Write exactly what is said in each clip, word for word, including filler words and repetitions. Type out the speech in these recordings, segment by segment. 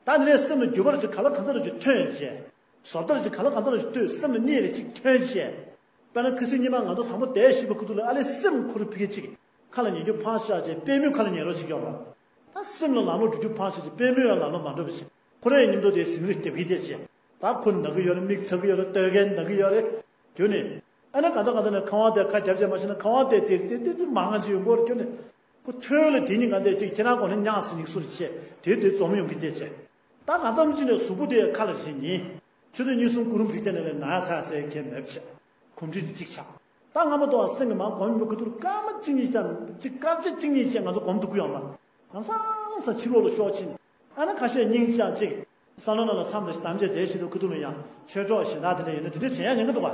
ད་ནི་ནས་སེམས་ལ་འགྱུར་བ་རེ་ཅིག་ག་ལ་གང་འཚམ་རེ་ཅིག་ཐོན་བྱས། བཟོ་ལྟ་རེ་ཅིག་ག་ལ་གང་འཚམ་རེ་ཅིག་ལྟོས། སེམས་ལ་གཉིད་རེ་ཅིག་ཐོན་བྱས། དཔེར་ན་ཁ་སང་ཉི་མ་ང་ཚོ་དང་པོ་བསྡད་ཞིབ་པ་ཁུ་ཐུག་ལ་ཨ་ལས་སེམས་ཁོ་རུ་ཕི་གེ་ཅིག་ཁ་ལ་ཉན་རྒྱུ་ཕངས་ཤག་བྱས། པད་མོ་ཁ་ལ་ཉན་རོགས་ཅིག་ཡོང་བ། ད་སེམས་ལ་ལམ་ལོག་འགྲོ་རྒྱུ་ཕངས་ཤག་བྱས། པད་མོ་ཡང་ལམ་ལོག་མ་འགྲོ་བ་བྱས། ཁོ་རའི་མཉམ་དུ་དེ་ཟིང་རེ་རྒྱབ་གི་བསྡད་བྱས། ད་ཁོ་ན་གི་ཡོད་རེད། མིག་ཚ་གི་ཡོད་རེད། ལྟོ་གོས་ན་གི་ཡོད་རེད། རྒྱུ་ནི། ཨ་ནི་གང་ཚ་གང་ཚ་ནས་ཁང་བ་དེ་ཁ་རྒྱབ་བྱས་མ་ཤེས་ན་ཁང་བ་དེ་དེ་དེ་དེ་དེ་མང་ང་ཅིག་ཡོང་གི་ཡོད་རེད། རྒྱུ་ནི། ཁོ་ཐོན་ལ་དེ་གཉིས་ཀ་འདས་ཅིག་ཁྱེད་རང་གོང་ནས་མྱངས་སེ་ཉིག་སུ་རེ་བྱས་དེ་དེ་འཛོམས་ཡོང་གི་བསྡད་བྱས། ད་གང་འཚམ་ཅིག་ནས་གཟུགས་པོ་དེ་ཁ་ལ་བཞིན་ཉིན། ཆུ་ཚོད་གཉིས་གསུམ་སྐུ་རུམ་རིག་བསྡད་ནས་ལས་ན་ཚ་ཟེར་མཁན་མེད་བྱས། གོམས་འདྲིས་དེ་གཅིག་ཆགས། ད་སྔ་མ་དང་སེང་གེ་མང་གོམས་ཡིན་པ་ཁུ་ཐུར་སྐར་མ་གཅིག་གཉིས་ཀྱང་གཅིག་སྐར་ཆ་གཅིག་གཉིས་ཀྱང་ང་ཚོ་གོམས་ཐུབ་ཀྱི་ཡོད་མ་རེད། ལམ་སང་ལམ་སང་ཕྱི་ལོགས་ལ་ཤོག་ཕྱིན། ཨ་ན་ཁ་ཤས་སྙིང་རྗེ་ཅིག་བསམ་བློ་ནང་ལ་མཚམས་དེ་གདམ་བྱས་བསྡད་བཞིན་དུ་ཁུ་ཐུར་ལ་ཡང་ཆོས་གྲོགས་གཞན་དག་དེ་འདྲ་ཡོད་ན་དེ་འདྲ་དྲན་ཡ་ཉན་གི་འདུག་བ།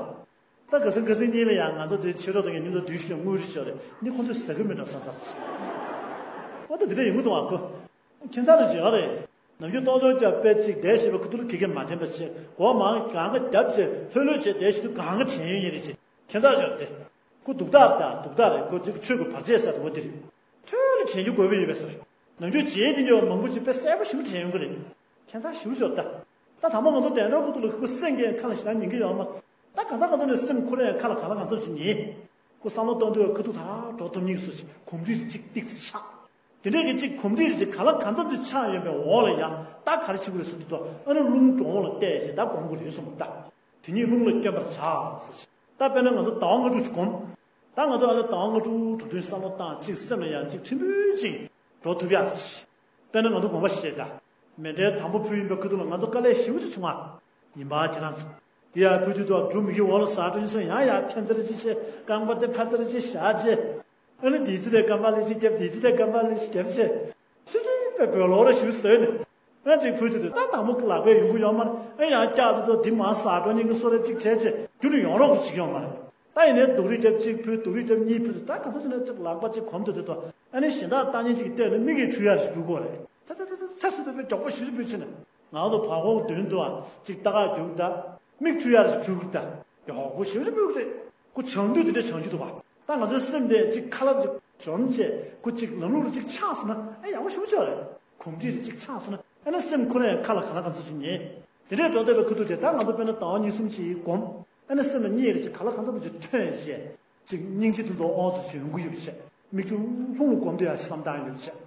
ད་ག་སེང་ག་སེང་གཉིས་ལ་ཡང་ང་ཚོ་དེ་ཆོས་གྲོགས་དང་ངའི་མཉམ་དུ་སྡོད་ཤུལ་དངུལ་རེ་ཤོར་རེད། ནི་ཁོ་ཚོས་ཟ་གི་མི་འདྲ་བསམ་ས་རེད། ཨོ་ད་དེ་འདྲ་ཡོང་གི་འདུག་བ་ཁོ། ཁྱད་མཚར་རེ་བྱེད་ཡོད་རེད། ནམ་རྒྱུན་རྟོག་ཞིབ་རྒྱབ་པའི་ཅིག་བསྡད་ཤེས་པ་ཁུ་ཐུར་གི་གེ་མ་དྲན་པ་བྱེད་གོ་མང་གང་ག་རྒྱབ་བྱེད་ལྷོད་ལྷོད་བྱེད་བསྡད་ཤེས་དུས་གང་ག་དྲན་ཡོད་ཉེ་རེད་ཅེ། ཁྱད་མཚར་ཡོད་རེད། ཁོ་སྡུག་ཐག་ད་སྡུག་ཐག་རེད། ཁོ་ཅིག་ཆོས་ཀྱི་བར་ཆད་ཟེར་བ་དེ་རེད། ཐོལ་ལ་དྲན་རྒྱུ་དགོས་པ་ཡོད་པས་ཟེར། ནམ་རྒྱུན་བྱེད་དེ་འདྲ་བ་མང་པོ་ཅིག་དཔེ་གསལ་པོ་ཞིག་དྲན་ཡོང་གི་རེད། ཁྱད་མཚར་ཞིག་ཡོད་རེད་ད། ད་དང་པོ་ང་ཚོ་དལ་འགྲོ་ཁུ་ཐུར་ལ་ཁོ་སེང་གེ་ཁ་ལ་ཞེ་དྲག་ཉན་གི་ཡོད་མ། ད་གང་ཟག་གང་ཟག་ནས་སེམས་ཁོ་རང་ཁ་ལ་གང་ལ་གང་འཚམ་ཅིག་ཉན། ཁོ་བསམ་བློ་གཏོང་དུས་ཁ་ཐུག་ད་འགྲོ་ཐུབ་ཉིག་སུ་ཞིག་གོམས་འདྲིས་ཅིག་ཏིག་ཙི་ཆགས། དེ་འདྲས་ཀྱི་གཅིག་གོམས་འདྲིས་ཅིག་ག་ལ་གང་འཚམ་ཅིག་ཆགས་ཡོད་པའི་འོག་ལ་ཡང་ད་ག་རེ་བྱེད་དགོས་རེད་ཟེར་དུས་ད་ཨ་ནི་རླུང་གྲོང་བོ་ལ་བལྟས་ཅིག་ད་གོམས་དགོས་རེད་གསུངས་པ་ད། དེ་ཉིད་རླུང་ལ་བསྐྱོན་པར་བྱ་ཟེར་ཅིག་ད་དཔེར་ན་ང་ཚོ་ཟླ་བ་ལྔ་དྲུག་ཅིག་གོམས། ད་ང་ཚོ་ཨ་ནི་ཟླ་བ་ལྔ་དྲུག་དྲུག་བདུན་བསམ་བློ་བཏང་ཅིག་སེམས་ལ་ཡང་ཅིག་ཕྲན་བུ་ཅིག་འགྲོ་ཐུབ་ཡག་ཅིག་དཔེར་ན་ང་ཚོ་དགོངས་པ་བཞེས་ད། མཎྜལ་དང་པོ་ཕུལ་ཡིན་པའི་ཁུ་ཐུག་ལ་ང་ཚོ་དཀའ་ལས་ཞེ་པོ་ཅིག་བྱུང་བ། ཡིན་པ་ཁྱེད་རང་ཚོ། དེ་ཡང་ཕུལ་དུས་ད་འབྲུ་མི་གི་འོག་ལ་ཟ་འགྲོ་ཡིན་སོང་ཡང་ཡང་ཐན་ཙེར་ཅིག་བྱས་རྐང་པ་དེ་ཕར་ཙེར་ཅིག་བཞག་བྱས། ཨ་ནི་དེ་ཚོ་དེ་རྐང་པ་ལེ་ཅིག་རྒྱབ་དེ་ཚོ་དེ་རྐང་པ་ལེ་ཅིག་རྒྱབ་བྱས། ཤི་ཤི་པའི་བོད་ལོག་ར་ཞུ་ཟོས་ནས། ང་ཅིག་ཕུལ་དུས་དུ་ད་དང་པོ་ལག་པས་ཡོང་གི་ཡོད་མ་རེད། ཨེ་ཡང་བཀྱག་དུས་ཚོ་འདི་མ་ཟ་འགྲོ་སྙིང་གི་སོ་རེ་ཅིག་བྱས་བྱས་རྒྱུ་ནི་ཡོང་རོགས་ཅིག་ཡོང་མ་རེད། ད་ཡིན་ནའི་སྡུག་རུས་རྒྱབ་གཅིག་ཕུལ་སྡུག་རུས་རྒྱབ་གཉིས་ཕུལ་དུས་ད་ག་ཚོད་ཅིག་ན་ཅིག་ལག་པ་ཅིག་གོམ་དུ་དུས་དུ་ཨ་ནི་གཞན་དག་ལྟ་ཉན་ཅིག་གིས་བལྟས་ནས་མིག་གིས་འཁྲུལ་ཡ་རེ་ཞིག་ཕུལ་དགོས་རེད། ཚ་ཚ་ཚ་ཚ་ཚ་སུ་དུ་པའི་མགྱོགས་པོ་ཞིག་ཕུལ་ཕྱིན་ནས་ང་ཚོ་བག་འོག་མདུན་དུ་ཨ་ཅིག་ལྟ་ག་རྒྱུག་ད་མིག་འཁྲུལ་ཡ་རེ་ཞིག་ཕུལ་གི་ད་མགྱོགས་པོ་ཞིག་ཕུལ་གི་རེད། ཁོ་བྱང་དུས་དེ་འདྲ་བྱང་རྒྱུ་འདུག་བ། ད་ང་ཚོའི་སེམས་དེ་ཅིག་ཁ་ལབ་ཅིག་འཇོམས་བྱས་ཁོ་ཅིག་ལམ་ལུགས་རེ་ཅིག་ཆགས་སོང་ན་ཨ་ཡག་པོ་ཞེ་པོ་ཅིག་རེད། གོམས་འདྲིས་རེ་ཅིག་ཆགས་སོང་ན་ཨ་ནི་སེམས་ཁོ་རང་ཡང་ཁ་ལ་ག་ལ་གང་འཚམ་ཅིག་ཉན། དེ་འདྲའི་འགྲོ་བསྡད་པའི་ཁུ་ཐུག་དེ་ད་ང་ཚོ་དཔེར་ན་ཟླ་བ་གཉིས་གསུམ་ཅིག་གོམས། ཨ་ནི་སེམས་ལ་གཉིད་རེ་ཅིག་ག་ལ་གང་འཚམ་པོ་ཅིག་ཐོན་བྱས། ཅིག་སྙིང་རྗེ་དེ་ཚོ་དབང་དུ་བྱོན་གྱི་ཡོད་པ་བྱས། མིག་ཆུ་ལྷུང་ལྷུང་གོམས་དུ་ཡང་བསམ་སྟངས་ཡོད་པ་བྱས།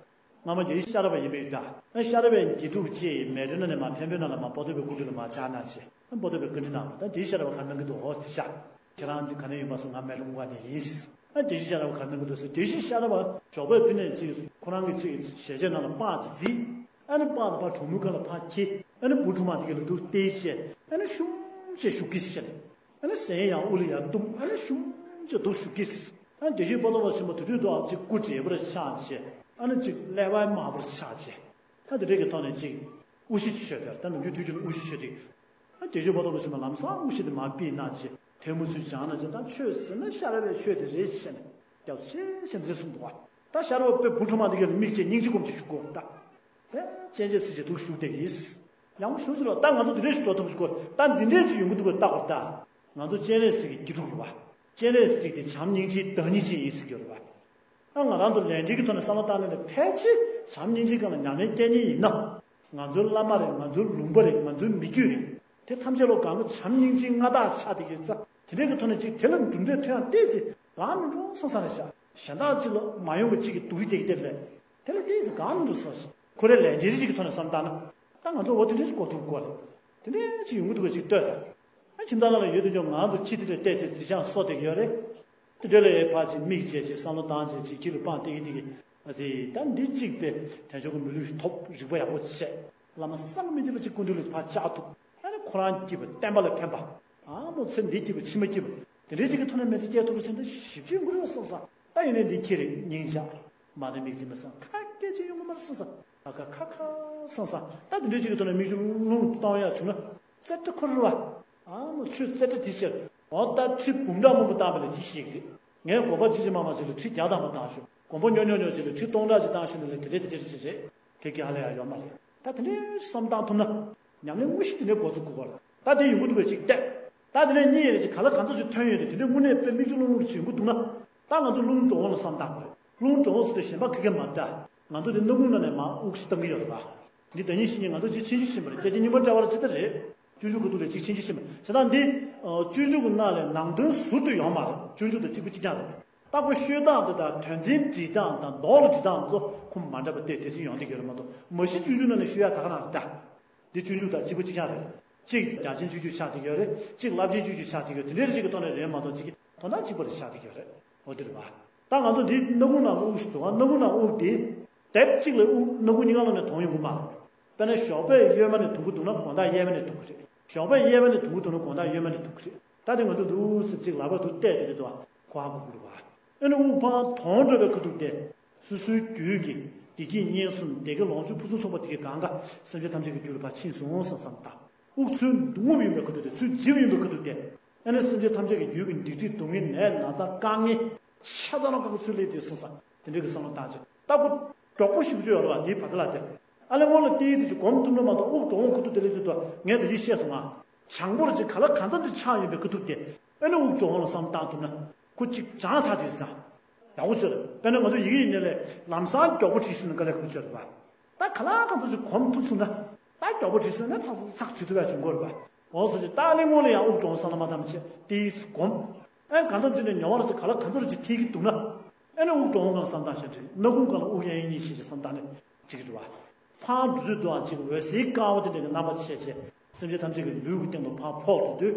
སྔ་མ་རྒྱལ་བའི་ཤེས་རབ་པ་ཡིན་པའི་ཡུལ་ད། ཤེས་རབ་པའི་དགེ་ཕྲུག་ཅེས་མལ་གྲོ་ནང་ནས་མ་འཕན་པོའི་ནང་ལ་མ་པོ་ཏོ་བའི་སྐུ་མདུན་ལ་མ་བཅར་ན་ཅེས་པོ་ཏོ་བའི་བཀའ་འདྲི་གནང་བ་ད་རྒྱལ་བའི་ཤེས་རབ་པ་ག་གནང་གི་འདུག་འོ་དེ་ཤ། ཁྱེད་རང་འདི་ག་ནས་ཡིན་པ་སོང་ང་མལ་གྲོ་ངོས་ནས་ཡིན། ཨ་རྒྱལ་བའི་ཤེས་རབ་པ་ག་གནང་གི་འདུག་ཟེར་རྒྱལ་བའི་ཤེས་རབ་པ་ཞོགས་པའི་ཕི་ནས་ཅིག་ཁོ་རང་གི་ཅིག་ཞལ་ཆད་ནང་ལ་སྤང་ཅིག་བརྫིས། ཨ་ནི་སྤང་དང་ཕར་གྲོང་མི་སྒང་ལ་ཕར་འཁྱེར། ཨ་ནི་བུ་ཕྲུག་མ་དེ་ག་ལ་འདུག་སྟེར་བྱས། ཨ་ནི་ཤུམ་ཅིག་བཞུགས་ཀྱིས་ཟེར་ནས། ཨ་ནི་ཟན་ཡང་དབུ་ལ་ཡར་བཏུམས། ཨ་ནི་ཤུམ་ཅིག་འདུག་བཞུགས་ཀྱིས། ཨ་ནི་དགེ་བཤེས་པོ་ཏོ་བ་ཆེན་པོ་དེ་དུས་དུའང་ཅིག་སྐུ་བགྲེས་པོ་རེ་ཆགས་བྱས། ཨ་ནི་ཅིག་ཀླད་པ་དམར་པོ་རེ་ཆགས་བྱས། ཨ་དེ་འདྲས་ཀྱི་ཐོག་ནས་ཅིག་དབུ་ཞྭ་ཅིག་ཆོད་དེར་ད་ནམ་རྒྱུན་དུས་རྒྱུན་དབུ་ཞྭ་ཆོད་དེ། ཨ་དགེ་བཤེས་པོ་ཏོ་བ་ཆེན་པོ་ལམ་སང་དབུ་ཞྭ་དེ་མར་ཕུད་གནང་བྱས་ཐལ་མོ་ཚུར་སྦྱངས་གནང་བྱས་ད་ཆོས་ཟེར་ན་ཤེས་རབ་པའི་ཆོས་དེ་རེད་ཟེར་ནས་སྐྱབས་སུ་མཆི་ཟེར་འདི་གསུངས་འདུག་བ། ད་ཤེས་རབ་པའི་བུ་ཕྲུག་མ་དེ་ག་ལ་མིག་བཅད་སྙིང་རྗེ་སྒོམ་བྱས་བཞུགས་དགོས་ད། དེ་སྤྱན་རས་གཟིགས་ཀྱི་ཐུགས་བཞུགས་དེ་ཡིས། ཡང་མོ་ཞུ་ཟེར་བ་ད་ང་ཚོ་འདི་འདྲས་ཞིག་འགྲོ་ཐུབ་ཀྱི་གོ་ད་འདི་འདྲས་ཅིག་ཡོང་གི་འདུག་གོ་ལྟ་གོ་ད། ང་ཚོ་སྤྱན་རས་གཟིགས་ཀྱི་དགེ་ཕྲུག་རེད་བ། སྤྱན་རས་གཟིགས་དེ་བྱམས་སྙིང་རྗེའི་བདག་ཉིད་ཅིག་ཡིན་ཟེར་གྱི་རེད་བ། ད་ང་རང་ཚོ་ལས་འབྲས་ཀྱི་ཐོག་ནས་བསམ་བློ་བཏང་ནས་ནི་ཕལ་ཆེར་བྱམས་སྙིང་རྗེའི་སྒང་ལ་ཉམས་ལེན་སྐྱེལ་མཁན་ཡིན་ན། ང་ཚོའི་བླ་མ་རེད། ང་ཚོའི་ལུང་པ་རེད། ང་ཚོའི་མི་རྒྱུད་རེད། དེ་ཐམས་ཅད་ལོ་གང་གི་བྱམས་སྙིང་རྗེའི་མངའ་བདག་ཆགས་བསྡད་ཡོད་ཙང་དེ་འདྲའི་གི་ཐོག་ནས་ཅིག་དེ་ལ་གྲུབ་འབྲས་ཐོན་ཡང་ཏོག་ཙམ་གང་མི་འགྲོ་བསམ་བསམ་རེད་ཤག་གཞན་དག་ཅིག་ལ་མ་ཡོང་གི་ཅིག་གི་སྡུག་རུས་དེ་གི་དེ་ལས་དེ་ལ་ཏོག་ཙམ་གང་མི་འགྲོ་བསམ་ཤག་ཁོ་རའི་ལས་འབྲས་རིགས་ཅིག་གི་ཐོག་ནས་བསམ་བཏང་ན་ད་ང་ཚོ་འོ་དེ་འདྲ་ཞིག་གོ་ཐུབ་དགོས་རེད། དེ་འདྲ་ཅིག་ཡོང་གི་འདུག་ག་ཅིག་ལྟོས་དང་། ཨ་ཁྱིམ་བདག་ལ་ཡོད་དུ་ཅོག་ང་ཚོ་ཁྱི་དེ་འདྲ་བལྟས་ཏེ་དེ་ཅང་སོ་དེ་གི་ཡོད་རེད། དེ་འདྲ་ལ་ཡའི་ཕར་ཅིག་མིག་བཅད་ཅིག་བསམ་བློ་བཏང་བྱས་ཅིག་ཁྱི་ལ་སྤང་སྟེ་གི་དེ་གི་ཨ་ཙི་ད་འདི་གཅིག་པས་དལ་འབྱོར་གྱི་མི་ལུས་ཐོབ་རིག་པ་ཡག་པོ་བྱས། བླ་མ་བསམ་གྱིས་མི་ཁྱབ་པ་ཅིག་སྐུ་མདུན་ལ་ཕར་བཅར་ཐུབ། ཨ་ནི་ཁོ་རང་སྐྱིད་པ་བསྟན་པ་ལ་ཕན་པ། ཨ་མོ་ཚེ་འདི་སྐྱིད་པ་ཕྱི་མ་སྐྱིད་པ། དེ་འདྲའི་ཅིག་གི་ཐོག་ནས་མི་ཚེ་སྐྱེལ་ཐུབ་པ་ཕྱིན་ད་ཞིབ་ཅིག་འགུལ་བ་སོང་ཙང་ད་ཡིན་ནའི་འདི་ཁྱེད་རེད་སྙིང་རྗེ། མ་ཎི་དམིགས་བརྩེ་མི་བསམ་ཁ་སྐད་ཅིག་ཡོང་གི་མ་རེད་བསམ་ས། ཁ་ཁ་ཁ་བསམ་ས། ད་དེ་འདྲའི་ཅིག་གི་ཐོག་ནས་མིག་ཆུ་རླུང་བཏང་ཡག་བྱུང་ན། རྩེ་གྲ་ཁུར་བ། ཨ་མོ་ཆུ་རྩེ་གྲ་དེ་ཕྱིར། འོ་ད་ཁྲི་འབུམ་ཕྲག་མང་པོ་བཏང་བ་ལས་ཅི་ཞིག་རེད། ངས་དགོན་པ་ཅི་ཅི་མ་མ་ཅིག་ལ་ཁྲི་བརྒྱ་བཏང་བ་བཏང་ཤོག་དགོན་པ་ཉོ་ཉོ་ཉོ་ཅིག་ལ་ཁྲི་སྟོང་ཕྲག་ཅིག་བཏང་ཤོག་ནི་ལས་དེ་འདྲའི་དེ་འདྲའི་ཅི་རེད། ཁེ་ཁེ་ཧ་ལས་ཡ་ཡོད་མ་རེད། ད་དེ་འདྲའི་བསམ་བཏང་ཐུབ་ན། ཉམས་ལེན་དངོས་གཞི་དེ་འདྲའི་འགོ་ཚུགས་དགོས་པ་རེད། ད་དེ་ཡོང་གི་འདུག་གས་ཅིག་བལྟས། ད་དེ་ནས་གཉིད་ཡེ་ཅིག་ག་ལ་གང་འཚམ་ཅིག་ཐོན་ཡོད་དེ་དེ་འདྲའི་དངོས་གནས་དཔེ་མིག་ཆུ་རླུང་རླུང་ཅིག་ཡོང་གི་འདུག་ན། ད་ང་ཚོ་རླུང་གྲོང་བ་ལ་བསམ་བཏང་དགོས་རེད། རླུང་གྲོང་བ་ཟེར་དུས་གཞན་པ་ཁེ་ཁེ་མ་འདྲ། ང་ཚོ་དེ་སྣ་ཁུང་ནང་ནས་མར་དབུགས་ཤིག་བཏང་གི་ཡོད་རེད་པ། འདི་ཟླ་ཉིན་བཞི་ཉིན་ང་ཚོ་གཅིག་ཕྱིན་ཅི་ཕྱིན་པ་རེད། སྐད་ཆ་རྙིང་པ་འདྲ་བ་རེད། ཅི་ལྟར་རེད། སྤྱོད་འཇུག་ཁུ་ཐུག་ལས་གཅིག་ཕྱིན་ཅི་ཕྱིན་པ་བྱས་ཙང་འདི། སྤྱོད་འཇུག་གི་ནང་ལས་ནང་དོན་ཟུར་དུ་ཡོང་མ་རེད། སྤྱོད་འཇུག་དང་གཅིག་པ་གཅིག་རྐྱང་རེད། ལྟ་སྒོ་ཤོད་སྟངས་དེ་དང་དོན་ཚན་འབྲི་སྟངས་དང་མདོ་ལ་འབྲི་སྟངས་ཚོ་ཁུངས་མ་འདྲ་བ་དེ་དེ་ཚོ་ཡོང་བསྡད་ཡོད་རེད་མ་གཏོགས། མ་གཞི་སྤྱོད་འཇུག་ནང་ནས་ཤོད་ཡ་ད་ག་རང་རེད་ད། འདི་སྤྱོད་འཇུག་དང་གཅིག་པ་གཅིག་རྐྱང་རེད། གཅིག་རྒྱ་ཆེན་སྤྱོད་འཇུག་ཆགས་བསྡད་ཡོད་རེད། གཅིག་རླབས་ཆེན་སྤྱོད་འཇུག་ཆགས་བསྡད་ཡོད་རེད། དེ་འདྲའི་རིགས་ཀྱི་ཐོག་ནས་རེད་མ་གཏོགས་གཅིག་གི་དོན་དག་གཅིག་པ་རེད་ཆགས་བསྡད་ཡོད་རེད། འོ་དེ་རེད་བ། ད་ང་ཚོ་འདི་སྣ་ཁུང་ནང་དབུགས་ཤིག་འདུག་ག་སྣ་ཁུང་ནང་དབུགས་དེ། དེབ་གཅིག་ལ་དབུགས་སྣ་ཁུང་གཉིས་ཀ་ལོག་ནས་གཏོང་ཡོང་གི་མ་རེད། དཔེར་ན་ཞོགས་པའི་གཡོན་མ་ནས་གཏོང་གི་འདུག་ན་དགོང་དག་གཡས་མ་ནས་གཏོང་གི་རེད། ཞོགས་པའི་གཡས་མ་ནས་གཏོང་གི་འདུག་ན་དགོང་དག་གཡོན་མ་ནས་གཏོང་གི་རེད། ད་དེ་ང་ཚོ་འདུག་སེ་གཅིག་ལག་པ་འདུག་བལྟས་དེ་དེ་འདུག་ག་གོ་བ་གོ་གི་རེད་བ། ཨ་ནི་དབུགས་འཕང་དོང་འགྲོ་བའི་ཁ་ཐུག་དེ། སོ་སོའི་རྒྱུད་ཀྱི་བདེ་སྐྱིད་གཉེན་གསུམ་བདེ་དགེ་ལོངས་སྤྱོད་ཕུན་སུམ་ཚོགས་པ་དེ་གའི་གང་ག་སེམས་ཅན་ཐམས་ཅད་ཀྱི་རྒྱུད་ལ་ཕར་ཕྱིན་སོང་བསམ་བསམ་དང་། དབུགས་ཚུར་རྔུབ་ཡོང་བའི་ཁ་ཐུག་དེ་ཚུར་འཇིབ་ཡོང་བའི་ཁ་ཐུག་དེ། ཨ་ནི་སེམས་ཅན་ཐམས་ཅད་ཀྱི་རྒྱུད་ཀྱི་སྡིག་སྒྲིབ་སྡུག་བསྔལ་ནད་ན་ཚ་དཀའ་ངལ་ཆ་ཚང་ལ་ཁ་ཁུ་ཚུར་སླེབས་དུས་བསམ་བསམ་དེ་འདྲའི་གི་བསམ་བློ་བཏང་ཅིག་ལྟ་སྒོ་མགྱོགས་པོ་ཞིག་བརྗོད་ཡོད་རེད་བ། དེའི་བར་ཐ་ལ་དེ། ཨ་ལེ་སྔོན་ལ་ཏིག་ཙམ་ཅིག་སྒོམ་ཐུབ་ན་མ་གཏོགས་དབུགས་འགྲོ་འོང་ཁ་ཐུག་དེ་སླེབས་དུས་དོ་ངས་དེ་རིགས་བཤད་སོང་ང་། བྱང་པོར་ཅིག་ག་ལ་གང་འཚམ་ཅིག་ཆགས་ཡོད་པའི་ཁ་ཐུག་དེ། ཨ་ནི་དབུགས་འགྲོ་འོང་ལ་བསམ་བཏང་ཐུབ་ན། ཁོ་གཅིག་བྱང་ཚར་དུས་ཙང་། ཡག་པོ་བྱོས་རེད། དཔེར་ན་ང་ཚོ་ཡི་གེ་ཡིན་ནའི་ལས་ལམ་སང་མགྱོགས་པོ་བྲིས་སོང་ན་དཀའ་ལས་ཁག་པོ་བྱོས་རེད་པ། ད་ག་ལ་གང་འཚམ་ཅིག་གོམས་ཐུབ་སོང་ན། ད་མགྱོགས་པོ་བྲིས་སོང་ན་ཚག་ཚག་བྲིས་ཐུབ་ཡ་བྱུང་གོ་རེད་པ། འོ་སོ་ཅིག་ད་ཨ་ལེ་སྔོན་ལ་ཡང་དབུགས་འགྲོ་འོང་བསམ་བློ་བཏང་བྱས་ཏིག་ཙམ་སྒོམ། ཨེ་གང་འཚམ་ཅིག་ནས་ཉོ་བ་ལ་ཅིག་ག་ལ་གང་འཚམ་ཅིག་ཐིག་གི་འདུག་ན། ཨེ་ནི་དབུགས་འགྲོ་འོང་གང་བསམ་བཏང་བྱས་འགྲིག་སྣ་ཁུང་གང་ལ་དབུགས་ཡན་ཡིན་ཞེས་བསམ་བཏང་ནས་འགྲིག་གི་རེད་པ། འཕང་འགྲོ་དུས་དུའང་ཅིག་འོད་ཟེར་དཀར་པོ་དེ་འདྲ་གི་རྣམ་པ་བྱས་བྱས་སེམས་ཅན་ཐམས་ཅད་ཀྱི་ལུས་ཀྱི་སྟེང་དུ་ཕར་ཕོག་འགྲོ་དུས།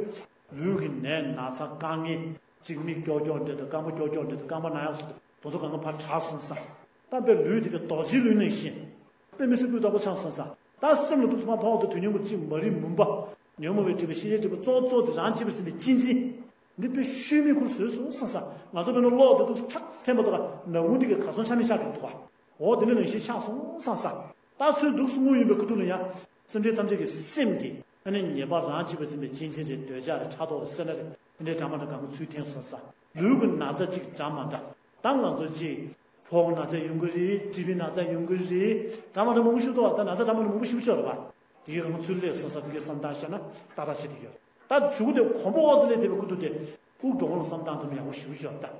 ལུས་ཀྱི་ནད་ན་ཚ་དཀའ་ངལ། ཅིག་མིག་ཀྱོག་ཀྱོག་འདྲ་དང་རྐང་པ་ཀྱོག་ཀྱོག་འདྲ་དང་རྐང་པ་ན་ཡག་སོགས་དེ་ཚོ་གང་ག་ཕར་དྲག་སོང་ཙང་། ད་དཔེ་ལུས་དེ་གའི་རྡོ་རྗེའི་ལུས་ནང་བཞིན། དཔེ་མི་སྲིད་སྤུས་དག་པོ་ཆགས་སོང་ཙང་། ད་སེམས་ལ་འདུག་སེ་ཕར་ཕོག་འགྲོ་དུས་ཉོན་མོངས་གཅིག་མ་རིག་མུན་པ། ཉོན་མོངས་པའི་སྒྲིབ་པ་ཤེས་བྱའི་སྒྲིབ་པ་གཙོ་བོ་གཙོ་བོ་དེ་རང་གཅེས་པར་འཛིན་པའི་གཅེས་འཛིན། འདི་དཔེ་ཤུལ་མེད་ཁུར་བཟོས་སོང་ཙང་ཙང་ང་ཚོ་དཔེར་ན་གློག་དེ་འདུག་སེ་ཁྲག་འཐེན་པ་དང་ནག་ཁུང་དེ་གའི་གར་སོང་ཆ་མེད་ཆགས་འགྲོ་འདུག་ག་འོ་དེ་འདྲ་ནང་བཞིན་ཆགས་སོང་ཙང་ཙང་། ད་ཚུར་འདུག་སེ་ངུ་ཡོང་བའི་ཁ་ཐུག་ལ་ཡང་། སེམས་ཅན་ཐམས་ཅད་ཀྱི་སེམས་ཀྱི་ཨ་ནི་ཉེས་པ་རང་གཅེས་པར་འཛིན་པའི་གཅེས་འཛིན་རེད། འདོད་ཆགས་རེད། ཕྲག་དོག་རེད། སེར་སྣ་རེད། དེ་འདྲའི་འདྲ་མ་འདྲ་གང་ག་ཚུར་འཐེན་སོང་ཙང་། ལུས་ཀྱི་ན་ཚ་གཅིག་འདྲ་མ་འདྲ། ད་ང་ཚོ་གཅིག་ཕོག་ན་ཚ་ཡོང་གི་རེད། གྲིབ་པའི་ན་ཚ་ཡོང་གི་རེད། འདྲ་མ་འདྲ་མང་པོ་ཞིག་འདུག་བ། ད་ན་ཚ་འདྲ་མ་འདྲ་མང་པོ་ཞིག་ཡོད་རེད་བ། དེ་གའི་གང་ག་ཚུར་སླེབས་སོང་ཙང་དེ་གའི་བསམ་བཏང་བྱས་ན་ཏག་ཏག་བྱེད་ཀྱི་ཡོད། ད་གཞུག་གུ་དེ་གོམ་པ་འོག་ཏུ་སླེབས་བསྡད་པའི་ཁ་ཐུག་དེ། དབུགས་འགྲོ་འོང་ལ་བསམ་བཏང་ཐུབ་ན་ཡག་པོ་ཞེ་པོ་ཅིག་ཡོད་ད།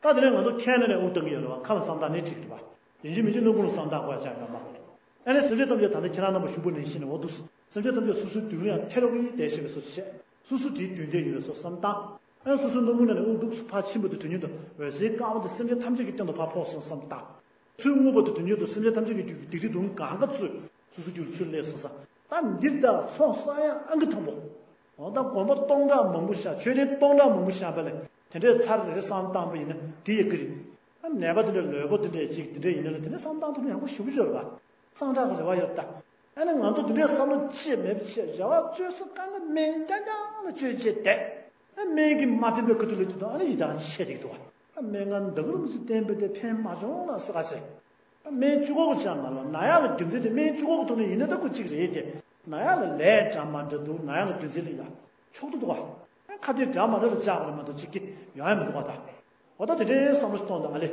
ད་དེ་ནས་ང་ཚོ་ཁ་ནང་ནས་དབུགས་བཏང་གི་ཡོད་རེད་བ། ཁ་ལ་བསམ་བཏང་ནས་འགྲིག་གི་རེད་བ། ཡིན་གཅིག་མིན་གཅིག་སྣ་ཁུང་ལ་བསམ་བཏང་དགོས་ཡ་ཅང་ཡོད་མ་རེད། ཨ་ནི་སེམས་ཅན་ཐམས་ཅད་ད་ལྟ་ཁྱེད་རང་རྣམ་པ་བཞུགས་པ་ནང་བཞིན་ནས་འོ་འདུག་སེ། སེམས་ཅན་ཐམས་ཅད་སོ་སོའི་མདུན་ལ་ཡང་ཐལ་བ་གི་བསྡད་ཤེས་པའི་བཟོ་ཅིག་བྱས། སོ་སོ་དེའི་མདུན་དེར་ཡོད་པའི་བཟོ་བསམ་བཏང་། ཨ་ནི་སོ་སོའི་སྣ་ཁུང་ནང་ནས་དབུགས་འདུག་སེ་ཕར་ཕྱིན་པ་དེ་དོན་སྙིང་དུ་འོད་ཟེར་དཀར་པོ་དེ་སེམས་ཅན་ཐམས་ཅད་ཀྱི་སྟེང་དུ་ཕར་ཕོག་སོང་བསམ་བཏང་། ཚུར་རྔུབ་པ་དེ་དོན་སྙིང་དུ་སེམས་ཅན་ཐམས་ཅད་ཀྱི་རྒྱུད་ཀྱི་སྡིག་སྒྲིབ་སྡུག་བསྔལ་གང་ག་ཚུར་སོ་སོའི་རྒྱུད་ལ་ཚུར་སླེབས་སོང་ཙང་། ད་འདིར་ད་ཚོགས་བསགས་ཡ་ཨང་ཀི་དང་པོ། འོ་ད་གོམ་པ་སྟོང་ཕྲག་མང་པོ་བཞག་མཆོད་རྟེན་སྟོང་ཕྲག་མང་པོ་བཞག་པ་ལས་དེ་འདྲའི་ཚར་རེ་རེ་བསམ་བཏང་པ་ཡིན་ན་དེ་ཡི་གི་རེད། ཨ་ནད་པ་དེ་འདྲ་ལུས་པོ་དེ་འདྲ་ཅིག་དེ་འདྲ་ཡིན་ན་ལ་དེ་ནས་བསམ་བཏང་ཐུབ་ན་ཡག་པོ་ཞེ་པོ་ཅིག་ཡོད་རེད་པ། སངས་དྲག་གི་རེ་བ་ཡོད་རེད་ད། ཨ་ནི་ང་ཚོ་དེ་འདྲའི་བསམ་བློ་ཅི་མེད་པ་བྱས་རེ་བ་བཅོལ་ས་དཀའ་ངལ་སྨན་རྐྱང་རྐྱང་ལ་བཅོལ་བྱས་བསྡད། ཨ་སྨན་གྱིས་མ་ཕན་པའི་ཁ་ཐུག་ལ་དེ་དང་ཨ་ནི་ཡི་དྭགས་ཆད་བསྡད་ཀྱི་འདུག་བ། ཨ་སྨན་ངན་འདག་རུམ་ཞིག་བསྟན་པས་དེ་ཕན་མ་བྱུང་ལ་ཟེར་ག་བྱས། སྨན་བཅུ་གོ་གི་ཆ་མ་ལ་ན་ཡག་ལ་རྒྱུ་མཚན་དེ་སྨན་བཅུ་གོ་གི་ཐོག་ནས་ཡིན་ན་ད་ཁོ་གཅིག་རེད་དེ། ན་ཡག་ལ་ལས་འདྲ་མ་འདྲ་འདུག་ན་ཡག་ལ་རྒྱུ་མཚན་ལ་ཡ། ཆོག་ཏུ་འདུག་བ། ཁ་གཏད་འདྲ་མ་འདྲ་ལ་བཅག་པ་རེད་མ་གཏོགས་གཅིག་གི་ཡོང་ཡ་མི་འདུག་བ་ད། འོ་ད་དེ་འདྲའི་བསམ་བློ་ཞིག་གཏོང་དང་ཨ་ལེ།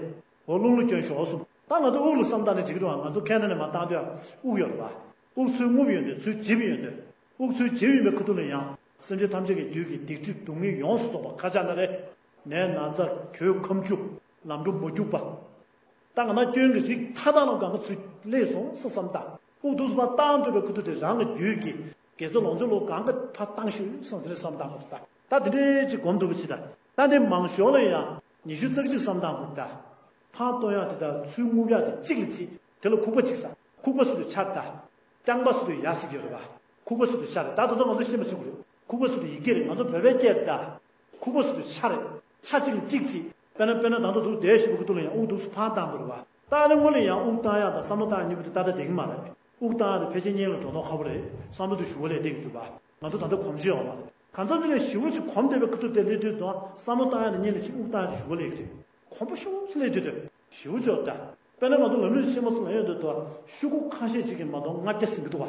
འོ་རླུང་ལ་སྐྱོན་ཞོག་གསུངས། ད་ང་ཚོ་དབུགས་ལ་བསམ་བཏང་ནས་འགྲིག་གི་རེད་བ། ང་ཚོ་ཁ་ནང་ནས་མར་བཏང་དུས་དབུགས་ཡོད་རེད་བ། དབུགས་ཚུར་རྔུབ་ཡོང་དུས་ཚུར་འཇིབ་ཡོང་དུས། དབུགས་ཚུར་འཇིབ་ཡོང་པའི་ཁ་ཐུག་ལ་ཡང་སེམས་ཅན་ཐམས་ཅད་ཀྱི་རྒྱུད་ཀྱི་སྡིག་སྒྲིབ་སྡུག་བསྔལ་ཡོངས་སུ་རྫོགས་པ་ཁ་ཆག་ན་རེ། ནད་ན་ཚ་གོད་ཁམ་ཆུ་ལམ་འགྲོ་མ་རྒྱུག་པ། ད་ང་ན་སྐྱོན་གྱི་རིགས་མཐའ་དག་ལ་གང་ག་ཚུར་སླེབས་སོང་ཟེར་བསམ་དང་། དབུགས་འདུག་སེ་ཕར་བཏང་འགྲོ་བའི་ཁུ་ཐུག་དེ་རང་གི་རྒྱུད་ཀྱི་དགེ་རྩ་ལོངས་སྤྱོད་ལོ་གང་ག་ཕར་བཏང་ཤོག་བསམ་དེ་འདྲ་བསམ་བཏང་དགོས་ད། ད་དེ་འདྲའི་ཅིག་སྒོམ་ཐུབ་པ་ཅིག་ད། ད་འདི་མང་ཤོས་ལ་ཡང་ཉི་ཤུ་རྩ་གཅིག་བསམ་བཏང་དགོས་ད། ཕར་གཏོང་ཡག་དེ་དང་ཚུར་རྔུབ་ཡག་དེ་གཅིག་ལ་བརྩིས། དེ་ལ་ཁུག་པ་གཅིག་ཟ། ཁུག་པ་ཟེར་དུས་ཆར་ད། རྐྱང་པ་ཟེར་དུས་ཡ་ཟེར་གྱི་ཡོད་རེད་པ། ཁུག་པ་ཟེར་དུས་ཆར་རེད། ད་དེ་ཚོ་ང་ཚོ་ཤེས་མ་ཤེས་དགོས་རེད། ཁུག་པ་ཟེར་དུས་ཡི་གེ་རེད། ང་ཚོ་བོད་པའི་སྐད་རེད་ད། ཁུག་པ་ཟེར་དུས་ཆ་རེད། ཆ་གཅིག་ལ་གཅིག་བརྩིས། དཔེར་ན་དཔེར་ན་ད་ལྟ་འདུག་བསྡད་བཞིན་པའི་ཁུ་ཐུག་ལ་ཡང་དབུགས་འདུག་སེ་ཕར་བཏང་དགོས་རེད་པ། ད་ཨ་ནི་སྔོན་ལ་ཡང་དབུགས་བཏང་ཡག་དང་བསམ་བློ་བཏང་ཡག་གཉིས་པོ་དེ་ཏག་ཏག་བསྡད་ཀྱི་མ་རེད། དབུགས་བཏང་ཡག་དེ་ཕལ་ཆེར་སྙིང་ལ་འགྲོ་མདོག་ཁ་པོ་རེད། བསམ་བློ་དེ་ཞུ་བ་ལས་བསྡད་ཀྱི་འདུག་པ། ང་ཚོ་ད་ལྟ་གོམས་གཤིས་ཡོད་མ་རེད། གང་འཚམ་ཅིག་ནས་ཞེ་པོ་ཅིག་གོམས་བསྡད་པའི་ཁུ་ཐུག་དེ་སླེབས་དུས་དང་བསམ་བློ་བཏང་ཡག་དེ་སྙིང་ལ་ཅིག་དབུགས་བཏང་ཡག་དེ་ཞུ་བ་ལས་ཀྱི་རེད། གོམས་པ་ཤུགས་ཆེ་སླེབས་དུས་དེ་ཞེ་པོ་ཅིག་ད། དཔེར་ན་ང་ཚོ་ལམ་རིམ་ཆེན་མོ་གསུམ་ལ་ཡོད་འདུག་དོ། ཤོག་གུ་ཁ་ཤས་ཅིག་གིས་མ་གཏོགས་ལྔ་བརྒྱ་ཟིན་གྱི་འདུག་པ།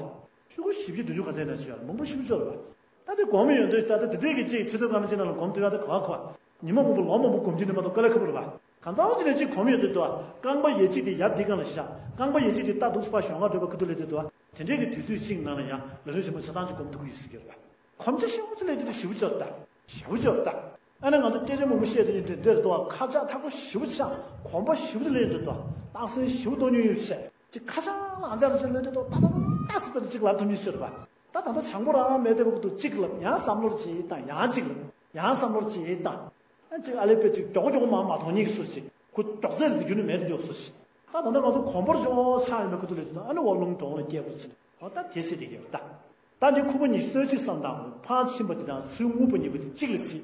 ཤོག་གུ་བཞི་བརྒྱ་བདུན་ཅུ་ག་ཚད་ན་ཅིག་ཡོད་རེད། མང་པོ་ཞེ་པོ་ཅིག་ཡོད་རེད་པ། ད་དེ་སྒོམ་ཡོང་དུས་ད་ལྟ་དེ་འདྲས་ཀྱི་ཅིག་ཆུ་ཚོད་སྐར་མ་གཅིག་ནང་ལ་སྒོམ་ཐུབ་ཡག་དེ་ག་བ་ག་བ། ཉི་མ་མང་པོ་ལོ་མང་པོ་སྒོམ་རྒྱུ་ནི་མ་གཏོགས་དཀའ་ལས་ཁག་པོ་རེད་པ། གང་འཚམ་ཅིག་ནས་ཅིག་གོམས་ཡོང་དུས་དོ། རྐང་པ་ཡ་གཅིག་དེ་ཡར་འདི་སྒང་ལ་བཞག་རྐང་པ་ཡ་གཅིག་དེ་རྟ་འདུག་སེ་ཕར་ཞོགས་སྔ་འགྲོ་བའི་ཁུ་ཐུག་སླེབས་དུས་དོ། དེ་འདྲས་ཀྱི་དུས་ཚོད་གཅིག་ནང་ལ་ཡང་ལམ་རིམ་ཆེན་མོ་ཆ་ཚང་ཅིག་སྒོམ་ཐུབ་ཀྱི་ཡོད་ཟེར་གྱི་རེད་པ། གོམས་ཆ་ཤོག་ཅིག་སླེབས་དུས་དེ་ཞེ་པོ་ཅིག་ཡོད་རེད་ད། ཞེ་པོ་ཅིག་ཡོད་རེད་ད། ཨ་ནི་ང་ཚོ་སྐད་ཆ་མང་པོ་བཤད་དུས་འདི་འདྲ་རེད་དོ། ཁ་ཆག་ཐག་པོ་ཞེ་པོ་ཆགས། གོམས་པ་ཞེ་པོ་ཅིག་སླེབས་འདུག་དོ། རྟགས་མཚན་ཞེ་པོ་མཐོང་མྱོང་ཡོད་བཤད། ཅིག་ཁ་ཆག་ལ་ཨ་ཅག་ལ་ཅིག་སླེབས་འདུག་དོ། ཏག་ཏག་ཏག་ ཏག་ཏག་སི་པ་དེ་གཅིག་ལབ་ཐུབ་མཁན་ཤོར་བ། ད་ད་ལྟ་བྱང་པོ་རང་མེད་དེ་བ་ཀུ་ཏུ་གཅིག་ལབ། ཡང་བསམ་བློར་གཅིག་བཏང་། ཡང་གཅིག་ལབ། ཡང་བསམ་བློར་གཅིག་བཏང་། ཨ་གཅིག་ཨ་ལེ་པེ་གཅིག་མགྱོགས་མགྱོགས་མར་མ་མཐོང་མཁན་གྱི་སུ་གཅིག་ཁོ་མགྱོགས་ཚད་རེད་དེ་རྒྱུན་ནས་མེད་དེ་མགྱོགས་སུ་གཅིག་ད་ད་ལྟ་ང་ཚོ་གོམ་པར་ཅོག་ཆགས་ཡོད་མེད་ཁུ་ཐུག་ལས་དུ་ཨ་ནི་འོ་རླུང་གྲོང་ལ་སྐྱེས་པོ་ཕྱིན། འོ་ད་དེ་སྲིད་དེ་ཡོད་ད། ད་འདི་ཁུ་བོ་ཉི་ཤུ་རྩ་གཅིག་བསམ་དང་ཕར་ཕྱིན་པ་འདི་དང་ཚུར་སྔུག་པ་ཉིད་པ་དེ་གཅིག་ལ་ཚིག་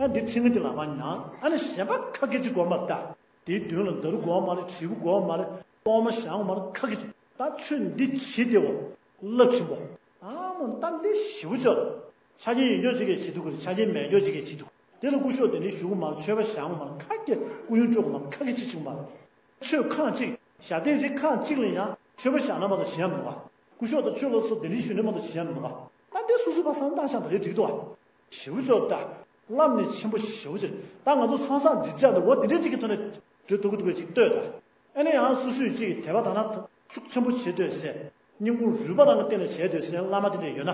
ཨ་འདི་ཁྲི་ང་འདི་ལ་མ་ཉང་ཨ་ནི་གཞན་པ་ཁ་སྐད་ཅིག་གོ་མ་ད། དེའི་མདུན་ལ་འདར་དགོས་མ་རེད། དྲིལ་བུ་དགོས་མ་རེད། གཏོར་མ་བཞེངས་མ་རེད། ཁ་སྐད་ཅིག་ད་ཆོས་འདི་ཇི་བདེ་བོ་རླབས་ཆེན་པོ། ཨ་མོ་ད་འདི་ཞི་བོ་ཅོག་ཆ་རྐྱེན་ཡོད་མགྱོགས་ཅིག་གིས་བྱེད་ཐུབ་ཀྱི་རེད། ཆ་རྐྱེན་མེད་མགྱོགས་ཅིག་གིས་བྱེད་ཐུབ། དེ་ལ་སྐུ་ཞབས་དེ་འདྲའི་ཞུ་གི་མ་རེད། མཆོད་པ་བཞེངས་མ་རེད། ཁ་སྐད་སྐུ་ཡོན་སྤྲོད་གི་མ་རེད། ཁ་སྐད་ཅིག་བྱེད་གི་མ་རེད། ཆོས་ཁང་གཅིག་ཞབས་བརྟན་རིགས་ཁག་གཅིག་ལ་ཡང་མཆོད་པ་བཞག་ན་མ་གཏོགས་བྱེད་ཡ་མི་འདུག་བ། སྐུ་ཞབས་དང་ཆོས་སློབ་ཚོ་དེ་འདྲའི་ཞུ་ན་མ་གཏོགས་བྱེད་ཡ་མི་འདུག་བ། ད་འདི་སོ་སོའི་བ་བསམ་བཏང་ཤག་ད་རེས་འགྲིག་འདུག་བ། ཞི་བོ་ཅོག་ད། བླ་མ་ནི་ཆེན་པོ་ཞི་བོ་ཅིག་ད་ང་ཚོ་ཚོང་བསགས་འགྲིག་ཆགས་འདུག་འོ་དེ་འདྲའི་ཅིག་གི་ཐོག་ནས་འགྲོ་ཐུབ་ཀྱི་འདུག་གས་ཅིག་ལྟོས་ད། ཨ་ནི་ཡང་སོ་སོའི་ཅིག་དད་པ་དག་སྣང་ཤུགས་ཆེན་པོ་བྱེད་འདོད་ཟེར། སྙིང་ཁུང་རུས་པ་རང་གི་སྟེང་ནས་བྱེད་འདོད་ཟེར་བླ་མ་དེ་འདྲ་ཡོད་ན།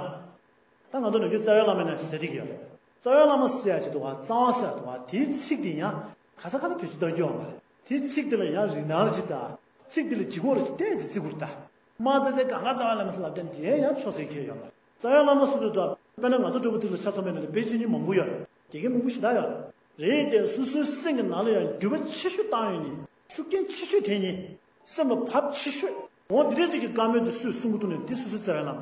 ད་ང་ཚོ་ནམ་རྒྱུན་རྩ་བའི་བླ་མ་ནས་ཟེར་གྱི་ཡོད་རེད། རྩ་བའི་བླ་མ་ཟེར་ཡ་ཅིག་འདུག་བ། རྩ་བ་ཟེར་ཡ་འདུག་བ། དེའི་ཚིག་དེ་ཡང་ག་ས་ག་ལ་བེད་སྤྱོད་གཏང་རྒྱུ་ཡོད་མ་རེད། དེའི་ཚིག་དེ་ལ་ཡང་རིན་ཐང་རེ་ཅིག་ད། ཚིག་དེ་ལ་ལྗིད་ཁོག་རེ་ཅིག་བལྟས་ཅིག་བརྩི་དགོས་རེད་ད། མ་བརྩི་ཚེ་གང་ག་རྩ་བའི་བླ་མ་ཟེར་ལབ་དེ་འདི་ཡང་ཆོག་ཟེར་མཁན་ཡོད་མ་རེད། རྩ་བའི་བླ་མ་ཟེར་དུས་ད་དཔེར་ན་ང་ཚོ་འདྲ་པོ་དེ་ལ་ཆ་མཚོན་པ་ཡིན་ན་དཔེ་ཆ་ནི་མང་པོ་ཡོད་རེད། དགེ་རྒན་མང་པོ་ཞེ་དྲག་ཡོད་རེད། རེད་དེ་སོ་སོའི་སེམས་ཀྱི་ནང་ལ་ཡང་འགྱུར་བ་ཆེ་ཤོས་བཏང་ཡོད་ནི། ཤུགས་རྐྱེན་ཆེ་ཤོས་ཐེབས་ནི། སེམས་ལ་བབ་ཆེ་ཤོས། འོ་འདི་འདྲ་ཅིག་གི་བཀའ་མོལ་དེ་སུས་གསུང་གི་འདུག་ནས་འདི་སོ་སོའི་རྩ་བའི་བླ་མ་རེད།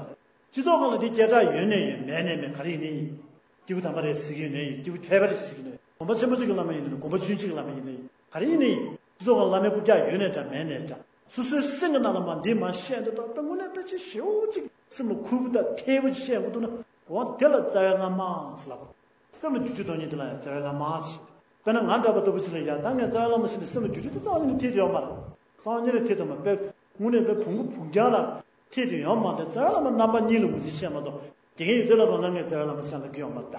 སྤྱི་ཚོགས་ནང་ལ་འདི་སྐད་གྲགས་ཡོད་ནས་ཡོད། མེད་ནས་མེད། ག་རེ་ཡིན་ནའི་ཡིན། སྐྱེས་བུ་དམ་པ་རེད་ཟེར་གྱི་ཡོད་ནའི་ཡིན། སྐྱེས་བུ་ཕལ་པ་རེད་ཟེར་གྱི་ཡོད་ནའི་ཡིན། དགོན་པ་ཆེན་པོ་གཅིག་གི་བླ་མ་ཡིན་ནའི་ཡིན། དགོན་པ་ཆུང་ཆུང་གི་བླ་མ་ཡིན་ནའི་ཡིན། ག་རེ་ཡིན་ནའི་ཡིན། སྤྱི་ཚོགས་ནང་བླ་མའི་རྐུབ་བཀྱག་ཡོད་ནའི་འདྲ་མེད་ནའི་འདྲ། སོ་སོའི་སེམས་ཀྱི་ནང་ལ་མ་འདི་མ་བཤད་འདི་ལྟ་བུ་དངོས་གནས་དཔེ་ཆ་ཞེ་པོ་ཅིག་སེམས་ལ་ཁུར་པོ་དང་ཐེ་བོ་ཅིག་བཤད་དགོས་འདུག་ན། འོ་དེ་ལ་རྩ་བའི་བླ་མ་ཟེར་ལབ་དགོས། སེམས་ལ་འགྱུར་བཅོས་གཏོང་མཁན་དེ་ལ་ཡང་རྩ་བའི་བླ་མ་ཟེར། དཔེར་ན་ང་འདྲ་པ་ལྟ་བུ་ཞིག་ལ་ཡ་ད་ངས་རྩ་བའི་བླ་མ་ཟེར་ནས་སེམས་ལ་འགྱུར་བཅོས་དེ་རྩ་བ་ཉིད་ནས་ཐེབས་ཡོད་མ་རེད། རྩ་བ་ཉིད་ནས་ཐེབས་ཐུབ་མ་དཔེ་དངོས་གནས་དཔེ་བོང་གུ་བུང་རྒྱང་ལ་ཐེབས་ཐུབ་ཡོད་མ་རེད། རྩ་བའི་བླ་མ་རྣམ་པ་གཉིས་ལ་ངོས་འཛིན་བྱས་མ་གཏོགས་དེ་གའི་ཡོད་ཚད་ལ་རོ་ན་ངས་རྩ་བའི་བླ་མ་ཟེར་ལབ་ཀྱི་ཡོད་མ་རེད་ད།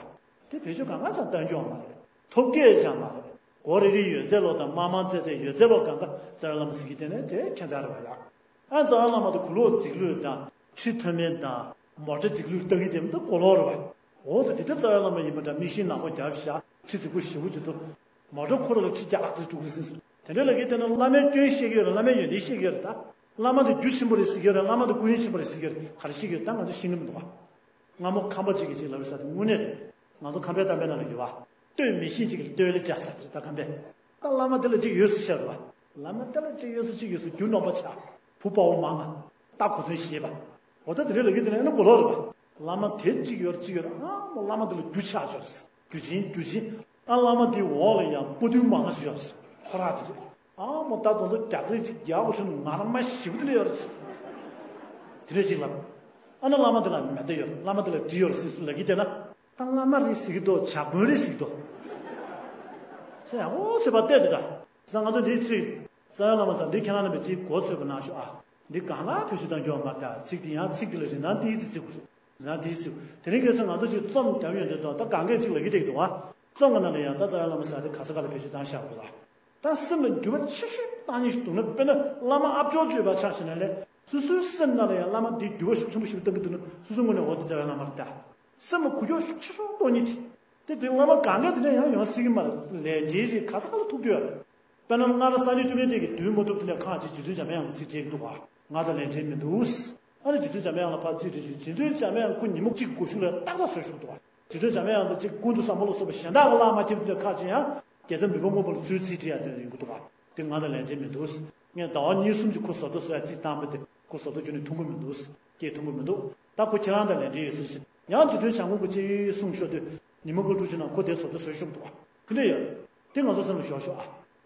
དེ་བེད་སྤྱོད་གང་ག་ཅང་གཏང་རྒྱུ་ཡོད་མ་རེད། ཐོབ་སྐལ་ཅང་མ་རེད། མགོ་རིལ་རིལ་ཡོད་ཚད་ལོ་དང་དམར་དམར་ཙེ་ཙེ་ཡོད་ཚད་ལོ་གང་ག་རྩ་བའི་བླ་མ་ཟེར་གྱི་དེ་ནས་དེ་ཁྱད་མཚར་རེད་བ་ཡ། ཨ་རྩ་བའི་བླ་མ་དེ་གུ་ལོག་རྫིག་ལུས་དང་ཁྲི་མཐོ་དམན་དང་མོ་ཊ་རྫིག་ལུས་ལྟ་གི་དེ་མི་འདུག་གོ་ལོག་རེད་བ། འོ་ད་དེ་ལྟར་རྩ་བའི་བླ་མ་ཡིན་པ་འདྲ་མིག་ཤེལ་ནག་པོ་རྒྱབ་བཞག་ཁྲི་རྫིག་པོ་ཞེ་པོ་ཅིག་འདུག་མོ་ཊ་ཁོ་རང་ལ་ཁྲི་བརྒྱ་ཨག་ཙི་དཀྲུག་གི་ཟིན་སོང་། དེ་འདྲ་ལ་གི་དེ་ནི་བླ་མའི་སྐྱོན་བཤད་ཀྱི་ཡོད་རེད། བླ་མའི་ཡོན་ཏན་བཤད་ཀྱི་ཡོད་རེད་ད། བླ་མ་དེ་རྒྱུ་ཆེན་པོ་རེད་ཟེར་གྱི་ཡོད་རེད། བླ་མ་དེ་སྐུ་ཡོན་ཆེན་པོ་རེད་ཟེར་གྱི་ཡོད་རེད། ག་རེ་བཤད་ཀྱི་ཡོད་ད་ང་ཚོ་ཤེས་ཀྱི་མི་འདུག་བ། སྔ་མོ་ཁམས་པ་གཅིག་གིས་གཅིག་ལབ་རེད་ཟེར་དེ་དངོས་གནས་རེད། ང་ཚོ་ཁམས་པའི་གཏམ་དཔེ་ནང་ལ་ཡོད་བ། ལྟོས་མི་ཤེས་གཅིག་གིས་ལྟོས་ལེ་འདྲ་ཟེར་དེ་རེད་ད་ཁམས་པས། ད་བླ་མ་དེ་ལ་གཅིག་ཡོད་ཟེར་བཤད་རེད་བ། བླ་མ་དེ་ལ་གཅིག་ཡོད་ཟེར་གཅིག་ཡོད་ཟེར་རྒྱུ་ནོར་པ་ཆགས། བུ་དཔའ་བོ་མང་ང་། རྟ་གོ་མཚོན་ཞེས་པ། འོ་ད་དེ་རེད་ལ་གི་དེ་ནས་ཨ་ནི་གོ་ལོག་རེད་བ། བླ་མ་དེ་གཅིག་ཡོད་རེད་གཅིག་ཡོད་རེད། ཨ་མོ་བླ་མ་དེ་ལ་རྒྱུ་ཆགས་ཡོད་རེད། རྒྱུ་ཆེན་རྒྱུ་ཆེན། ཨ་བླ་མ་དེའི་འོག་ལ་ཡང་པོ་ཏི་མང་ང་ཅིག་ཡོད་རེད། ཁོ་རང་དེ་རེད། ཨ་མོ་ད་དོན་དུ་རྒྱག་རེས་ཅིག་རྒྱག་དགོས་བྱུང་ན་ངར་མ་ཞེ་པོ་དེ་འདྲ་ཡོད་རེད། དེ་འདྲ་ཅིག་ལབ། ཨ་ནི་བླ་མ་དེ་ལ་མེ་མདའ་ཡོད་རེད། བླ་མ་དེ་ལ་གྲི་ཡོད་རེད་ཟེར་སུ་ལབ་ཀྱི་བསྡད་ན། ད་བླ་མ་རེད་ཟེར་གྱི་འདུག་ཇག་དཔོན་རེད་ཟེར་གྱི་འདུག་ཟེར་ཡག་པོ་བྱས་པ་བལྟས་འདུག་ད་ཟེར་ང་ཚོ་འདིའི་ཚིག་རྩ་བའི་བླ་མ་ཟེར་འདི་ཁྱེད་རང་རྣམ་པས་ཅིག་མགོ་ཚོས་པ་གནང་ཤོག་ཨ། འདི་གང་ག་བེད་སྤྱོད་གཏང་རྒྱུ་ཡོད་མ་རེད་ད། ཚིག་འདི་ཡང་ཚིག་འདི་ལ་རིན་ཐང་ཏོག་ཙམ་བརྩི་དགོས་རེད། རིན་ཐང་ཏོག་ཙམ་བརྩི་དགོས། དེ་རིང་ཁ་སང་ང་ཚོ་ཅིག་རྩོམ་རྒྱབ་ཡོང་དུས་ད་ད་གང་གས་ཅིག་ལབ་ཀྱི་བསྡད་ཀྱི་འདུག་ཨ། རྩོམ་གྱི་ནང་ལ་ཡང་ད་རྩ་བའི་བླ་མ་ཟེར་དེ་ག་ས་ག་ལ་བེད་སྤྱོད་བཏང་བཞག་པ་རེད་ད། ད་སེམས་ལ་འགྱུར་བ་ཆེ་ཤོས་བཏང་ཉེན་ཞིག་འདུག་ན། དཔེར་ན་བླ་མ་ཨ་ཅོ་ཅོས་པ་ཆགས་ཤིང་ན་ལས་སོ་སོའི་སེམས་ནང་ལ་ཡང་བླ་མ་འདིས་འགྱུར་བ་ཤུགས་ཆེན་པོ་ཞིག་བཏང་གི་འདུག་ན་སོ་སོའི་ངོས་ནས་འོ་འདི་རྩ་བའི་བླ་མ་རེད་ད། སེམས་ལ་འགུལ་སྐྱོད་ཤུགས་ཆེ་ཤོས་གཏོང་ཉེན་དེ། དེ་དེ་བླ་མ་གང་ག་དེ་འདྲ་ཡང་ཡོང་སྲིད་ཀྱི་མ་རེད། ལས་འབྲེལ་ཅིག་ག་ས་ག་ལ་ཐུག་རྒྱུ་ཡོད་རེད། དཔེར་ན་སྔར་སངས་རྒྱས་བཅོམ་ལྡན་འདས་ཀྱིས་སྡོད་མ་ཐུབ་དེ་ནས་ཁ་ཅིག་རྗེ་བཙུན་འཇམ་དབྱངས་ལ་ཚིག་སྤྲད་ཀྱི་འདུག་བ། ང་དང་ལས་འབྲེལ་མི་འདུག་ཨ་ནི་རྗེ་བཙུན་འཇམ་དབྱངས་ལ་ཕར་ཚིག་དྲིས་ཞུས། རྗེ་བཙུན་འཇམ་དབྱངས་ཁོ་ཉིན་མོ་གཅིག་སྒོ་གཞུང་ལ་ཏག་ཏག་བཟོས་བཞག་འདུག་བ། རྗེ་བཙུན་འཇམ་དབྱངས་དང་གཅིག་ཀུན་ཏུ་བཟང་པོ་ལ་སོགས་པ་གཞན་དག་གི་བླ་མ་ཁྱེད་ཚོས་ཁ་ཅིག་ཡང་རྒྱལ་ཚབ་མི་ཕམ་མགོན་པོ་ལ་ཚུར་ཚིག་དྲིས་ཡ་དེ་ཡོང་གི་འདུག་བ། དེ་ང་དང་ལས་འབྲེལ་མི་འདུག་ངས་ཟླ་བ་གཉིས་གསུམ་གྱི་ཁོ་ཟོ་ལྟ་བཟོ་ཡ་ཚིག་བཏང་པ་དེ་ཁོ་ཟོ་ལྟ་ཁྱོན་ནས་མཐོང་གི་མི་འདུག་སྐད་མཐོང་གི་མི་འདུག་ད་ཁོ་ཁྱེད་རང་དང་ལས་འབྲེལ་ཡོད་ཟེར་བཞིན་ཡང་རྗེ་བཙུན་བྱམས་མགོན་པོ་ཅིག་གསུང་ཤོག་དུས་ཉི་མ་དགུ་དྲུག་ཅུ་ནང་ཁོ་དེ་ཟོ་ལྟ་བཟོས་ཤོག་འདུག་བ། དེ་འདྲ་ཡོད། དེ་ང་ཚོ་སེམས་ལ་ཞོག་ཤོག་ཨ།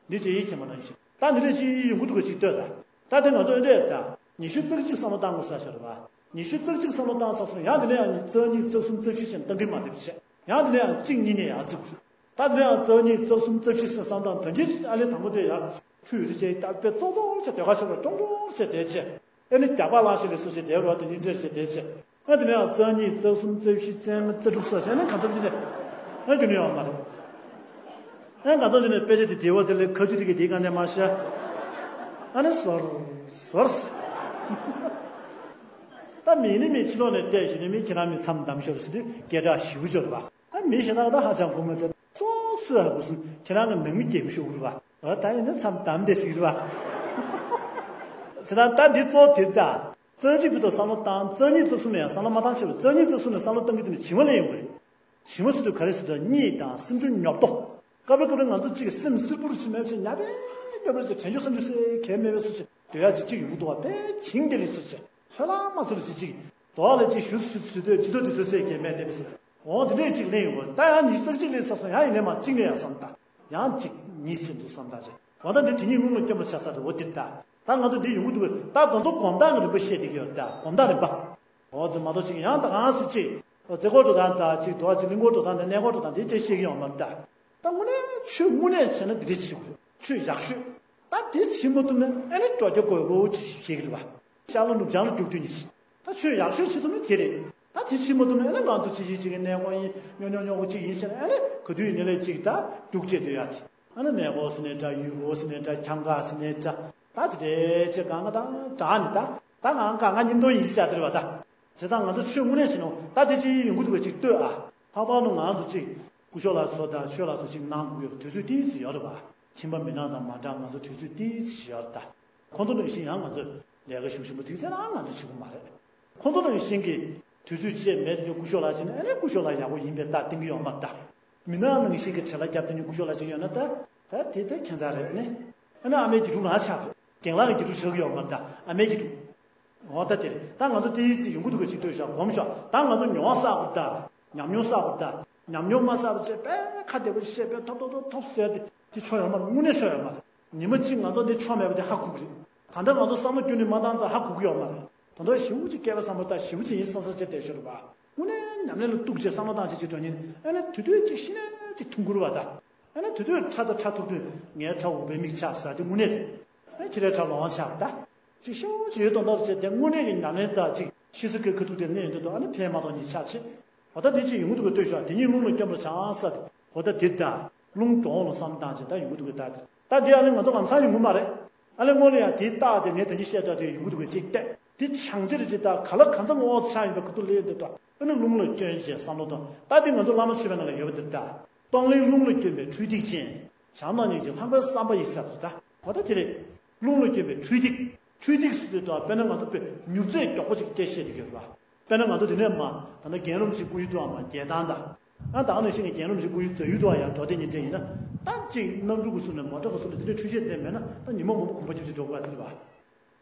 འདི་ཅི་ཡིན་ཁྱེད་མ་གནང་ཞིག་ད་འདི་འདྲ་ཅི་ཡིན་ཡོང་གི་འདུག་ག་ཅིག་ལྟོས་ད། ད་དེ་ང་ཚོ་འདི་འདྲ་ད། ཉི་ཤུ་རྩ་གཅིག་བསམ་བློ་བཏང་དགོས་ས་ཤར་བ། ཉི་ཤུ་རྩ་གཅིག་བསམ་བློ་བཏང་ས་སོང་ཡང་དེ་ནས་ཡང་ཉི་རྩ་གཉིས་རྩ་གསུམ་རྩ་བཞི་ཞེས་བཏང་གི་མ་འདེབས་བྱས། ཡང་དེ་ནས་ཡང་གཅིག་གཉིས་ནས་ཡང་བརྩི་དགོས། ད་དེ་ནས་ཡང་རྩ་གཉིས་རྩ་གསུམ་རྩ་བཞི་ཟེར་བསམ་བཏང་དོན་རྐྱེན་ཨ་ལས་དང་པོ་དེ་ཡང་ཁྲུས་རི་བྱས་ད་དཔེ་ཙོག་ཙོག་བྱས་ཟློས་གར་ཤོར་བ་ཀྲོང་ཀྲོང་བྱས་བསྡད་བྱས། ཨེ་ནི་རྒྱག་པ་ལངས་ཤིག་ལས་སུ་ཞིག་དེ་རོ་དེ་ནི་འདྲེར་བྱས་བསྡད་བྱས། ཨ་དེ་ནས་ཡང་རྩ་གཉིས་རྩ་གསུམ་རྩ་བཞི་རྩ་ལྔ་རྩ་དྲུག་ཟེར་བྱས་ནས་གང་འཚམ་ཅིག་ནས་ཨ་རྒྱུ་ནི་ཡོང་མ་རེད། ཨ་གང་འཚམ་ཅིག་ནས་དཔེ་ཆ་དེ་དེ་བ་དེ་ལས་ཁ་ཆུ་དེ་གི་དེའི་སྒང་ནས་མར་བཤད། ཨ་ནི་ཟོར་ཟོར། ད་མི་ནི་མི་ཕྱི་ལོགས་ནས་བལྟས་ཞིག་ནི་མི་ཁྱེད་རང་མི་མཚམས་བསྡམས་ཤོར་ཟེར་དུས་སྐད་གྲགས་ཞེ་པོ་ཅིག་ཡོད་རེད་པ། ཨ་མི་ཞེ་དྲག་ད་ཧ་ཅང་གོ་མ་ཐུབ་སོ་སོའི་ཧ་གོ་སོང་ཁྱེད་རང་གི་ནང་མི་སྐྱེ་མི་ཤོར་གི་རེད་པ། ད་ཡིན་ན་མཚམས་བསྡམས་བསྡད་ཟིག་རེད་པ། ཟེར་ན་ད་འདི་གཙོ་དེ་ད། རྩ་གཅིག་པུ་དང་བསམ་བློ་བཏང་། རྩ་གཉིས་རྩ་གསུམ་ནས་ཡང་བསམ་བློ་མ་བཏང་ཕྱིར། རྩ་གཉིས་རྩ་གསུམ་ནས་བསམ་བློ་བཏང་གི་དེ་ནི་བྱིང་བ་ལེན་ཡོང་གི་རེད། བྱིང་བ་ཟེར་དུས་ག་རེ་ཟེར་དུས་གཉིད་དང་སེམས་ཤུགས་ཉོབ་ཏོ། སྐབས་རེ་སྐབས་རེ་ང་ཚོ་གཅིག་གི་སེམས་བསིལ་པོ་རུ་ཆུ་མེད་ཅིག་ཉ་པའི་སྐྱོ་པོ་ཅིག་དྲན་རྒྱུ་བསམ་རྒྱུ་སེ་གལ་མེད་པའི་སུ་ཅིག་སྡོད་ཡ་ཅིག་གཅིག་ཡོང་གི་འདུག་བ། དཔེ་བྱིང་དེ་ལས་སུ་ཅིག་ཚོད་ལ་མ་ཚོད་ལ་ཅིག་ཅིག་དོ་བ་ལ་ཅིག་ཞུ་ཞུ་ཞུ་དུས་ཅི་ཐོ་དུས་ཚོད་སེ་གལ་མེད་དེ་མི་སྲིད། འོང་དེ་འདྲས་ཅིག་ལེན་ཡོང་གི་རེད། ད་ཡང་ཉི་ཤུ་རྩ་གཅིག་ལས་ས་སོང་ཡང་ཡིན་ནས་མ་གཅིག་ལས་ཡང་བསམ་ད། ཡང་གཅིག་གཉིས་ཕྱིན་འདུག་བསམ་ད་ཅིག་འོ་ད་འདི་དེ་ཉིད་རླུང་ལ་སྐྱོན་པ་ཆགས་ས་རེད། འོ་འདིར་ད་ད་དང་ཚོ་གོམ་སྟངས་ཀྱི་རིམ་པ་བཤད་བསྡད་ཀྱི་ཡོད། ད་གོམ་སྟངས་རིམ་པ། འོ་དེ་མ་གཏོགས་ཅིག་ཡང་ད་གང་སུ་ཅིག་རྩེ་སྐོར་འགྲོ་སྟངས་ད་ཅིག་དོ་བ་ཅིག་གླིང་སྐོར་འགྲོ་སྟངས་ད་གནས་སྐོར་འགྲོ་སྟངས་དེ་དེ་བཤད་ཀྱི་ཡོད་མ་རེད། ད་ད་དངོས་གནས་ཆོས་དངོས་གནས་བྱས་ན་འདི་འདྲ་བྱེད་དགོས་རེད། ཆོས་ཡག་ཤོས་ད་དེ་བྱེད་མ་ཐུབ་ན་ཨ་ནི་སྤྲོ་སྐྱ་དགོས་རོ་ཅིག་བཤད་ཀྱི་རེད་བ། ཤར་ལ་ནུབ་བྱང་ལ་རྒྱུག་དུས་ནི་ཤི། ད་ཆོས་ཡག་ཤོས་བྱེད་ཐུབ་ན་དེ་རེད། ད་དེ་བྱེད་མ་ཐུབ་ན་ཨ་ནི་ང་ཚོ་ཅི་ཞིག་ཅིག་གི་གནས་སྐོར་ཡིན། ཉོ་ཉོ་ཉོ་གི་ཅིག་ཡིན་ཟེར་ན་ཨ་ནི་ག་དུས་ཡིན་ནའི་ལས་ཅིག་ད་རྒྱུག་བྱེད་སྡོད་ཡ་དེ། ཨ་ནི་གནས་སྐོར་ཟེར་ནའི་འདྲ། ཡུལ་སྐོར་ཟེར་ནའི་འདྲ། འཁྱམ་ག་ཟེར་ནའི་འདྲ། ད་དེ་འདྲའི་ཅིག་གང་ག་དང་དྲག་ནི་ད། ད་ང་གང་ག་སྙིང་དོན་ཡིན་ཟེར་ཡ་དེ་རེད་བ་ད། བྱས་ཙང་ང་ཚོ་ཆོས་དངོས་གནས་བྱེད་ནོ་ད་དེ་ཅིག་ཡོང་གི་འདུག་ག་ཅིག་ལྟོས་ཨ། ལྷག་པར་དུ་ང་ཚོ་ཅིག་སྐུ་ཞབས་ལགས་ཚོ་དང་ཆོས་ལགས་ཚོ་ཅིག་གནང་དགོས་ཡོད་དུས་ཚོད་ཏོག་ཙམ་ཡོད་རེད་བ། ཁྱིམ་པ་མི་ནག་དང་མ་འདྲ་ང་ཚོ་དུས་ཚོད་ཏོག་ཙམ་ཡོད་རེད་ད། ཁོང་ཚོ་ནང་བཞིན་ཡང་ང་ཚོ་ལས་ཀ་ཞུགས་ཞུམ་པོ་དུས་ཚོད་རང་ང་ཚོ་བྱེད་དགོས་མ་རེད། ཁོང་ཚོ་ནང་བཞིན་གྱི་དུས་ཚོད་བཅད་མེད་དུ་སྐུ་ཞབས་ལགས་བྱས་ན་ཨ་ནི་སྐུ་ཞབས་ལགས་ཡག་པོ་ཡིན་པའི་རྟགས་བསྟན་གྱི་ཡོད་མ་རེད་ད། མི་ནག་ནང་བཞིན་གྱི་བྲེལ་བ་རྒྱབ་སྟེ་ནི་སྐུ་ཞབས་ལགས་བྱས་ཡོད་ན་ད། ད་དེ་ད་ཁྱད་མཚར་རེད་ནི། ཨ་ནི་ཨ་མའི་དགེ་ཕྲུག་རང་ཆགས་རེད། རྒན་ལགས་ཀྱི་དགེ་ཕྲུག་ཆགས་ཀྱི་ཡོད་མ་རེད་ད། ཨ་མའི་དགེ་ཕྲུག་འོ་ད་དེ་རེད། ད་ང་ཚོ་དེ་ཡིད་ཚིམ་ཡོང་གི་འདུག་ག་ཅིག་ལྟོས་ཤོག་གོམས་ཤོག་ད་ང་ཚོ་མྱོང་བ་བསགས་དགོས་ད། ཉམས་མྱོང་བསགས་དགོས་ད། ཉམས་མྱོང་མ་བསགས་པ་བྱས་པས་ཁ་བདེ་པོ་བཤད་པས་ཐོབ་ཐོབ་ཐོབ་ཐོབ་ཟེར་ཏེ་དེ་ཆོ་ཡོད་མ་རེད། དངོས་གནས་ཆོ་ཡོད་མ་རེད། ཉི་མ་གཅིག་ང་ཚོ་འདི་ཆོ་མེད་པ་དེ་ཧ་གོ་གི་རེད། ད་ལྟ་ང་ཚོ་བསམ་བློ་བསྐྱུར་ནས་མ་བཏང་ཙང་ཧ་གོ་གི་ཡོད་མ་རེད། ད་ལྟ་ཞེ་པོ་ཅིག་སྐྱེ་བ་བསམ་བློ་ད་ཞེ་པོ་ཅིག་ཡིན་བསམ་བསམ་བྱས་བསྡད་ཤོར་བ། དངོས་གནས་ཉམས་ལེན་ལ་གཏུག་བྱས་བསམ་བློ་བཏང་བྱས་ཅིག་འགྲོ་ཉིན་ཨ་ནི་དུས་ཚོད་ཅིག་ཤི་ནས་ཅིག་ཐུང་ཁུར་བ་ད། ཨ་ནི་དུས་ཚོད་ཁྲ་དང་ཁྲ་ཐུག་དུས་ངའི་ཁྲ་འུག་པའི་མིག་ཆགས་ཟེར་དེ་དངོས་གནས་རེད། ཨ་ཁྱེད་རའི་ཁྲ་ལོང་ཆགས་ད། ཅིག་ཤོག་ཅིག་ཡོད་དོན་དག་ཏུ་བྱས་ཏེ་དངོས་གནས་ཀྱི་ཉམས་ལེན་དང་ཅིག་ཤི་སི་ཁའི་ཁ་ཐུག་དེ་གནས་ཡོད་དོན་དུ་ཨ་ནི་ཕན་མ་ཐོགས་ཉིད་ཆགས་ཆེ། འོ་ད་དེ་ཅིག་ཡོང་གི་འདུག་གི་ལྟོས་ཤོག་དེ་ཉིད་རླུང་ལ་སྐྱོན་པར་བྱང་ས་དེ་འོ་ད་དེ་ད། རླུང་གྲོགས་ལ་བསམ་བཏང་ཅིག་ད་ཡོང་གི་འདུག་གི་ད་དེ་ད་དེ་ཨ་ནི་ང་ཚོ་ལམ་སང་ཡོང་གི་མ་རེད། ཨ་ལས་སྔོན་ལ་ཡང་དེའི་རྟགས་དེ་ངས་ད་ཅི་བཤད་ད་དེ་ཡོང་གི་འདུག་གི་ཅིག་བལྟས་དེ་བྱང་ཆེར་ཅིག་ད་ག་ལ་གང་འཚམ་འོག་ཆགས་ཡིན་པའི་ཁ་ཐུག་ལས་ཡོད་དོན་དུ་ཨ་ནི་རླུང་ལ་སྐྱོན་བྱས་བསམ་བློ་དང་ད་དེ་ང་ཚོ་བླ་མ་མཆོད་པའི་ནང་ལ་ཡོད་པ་དེ་ད། གཏོང་ལེན་རླུང་ལ་བསྐྱོན་པའི་འཕྲུལ་ཐིག་ཅན། བྱམས་དང་སྙིང་རྗེ་ལྷག་པའི་བསམ་པ་ཡི་ས་དེ་ད། འོ་ད་དེ་རེད། རླུང་ལ་བསྐྱོན་པའི་འཕྲུལ་ཐིག་འཕྲུལ་ཐིག་ཟེར་དུས་ད་དཔེར་ན་ང་ཚོ་དཔེ་མྱུར་ཚད་མགྱོགས་པོ་ཅིག་སྐད་བཤད་དེ་ཡོད་རེད་བ། དཔེར་ན་ང་ཚོ་དེ་ནས་མ་ད་ལྟ་རྒན་རབས་ཅིག་སྐུ་ཡུལ་དུའང་མ་རྒྱལ་ཐང་ད། ཨ་ད་ནང་བཞིན་གྱི་རྒན་རབས་ཅིག་སྐུ་ཡུལ་རྫ་ཡུལ་དུའང་ཡང་འགྲོ་དེ་ཉིན་དྲན་ཡིན་ན། ད་ཅིག་གནམ་གྲུ་གི་ཟུར་ནས་མོ་ཊ་གི་ཟུར་ནས་དེ་འདྲའི་འཕྲུལ་ཆས་བསྟན་མེད་ན་ད་ཉི་མ་མང་པོ་གོམ་པ་རྒྱབ་ཅིག་འགྲོ་དགོས་ཡ་དེ་རེད་བ།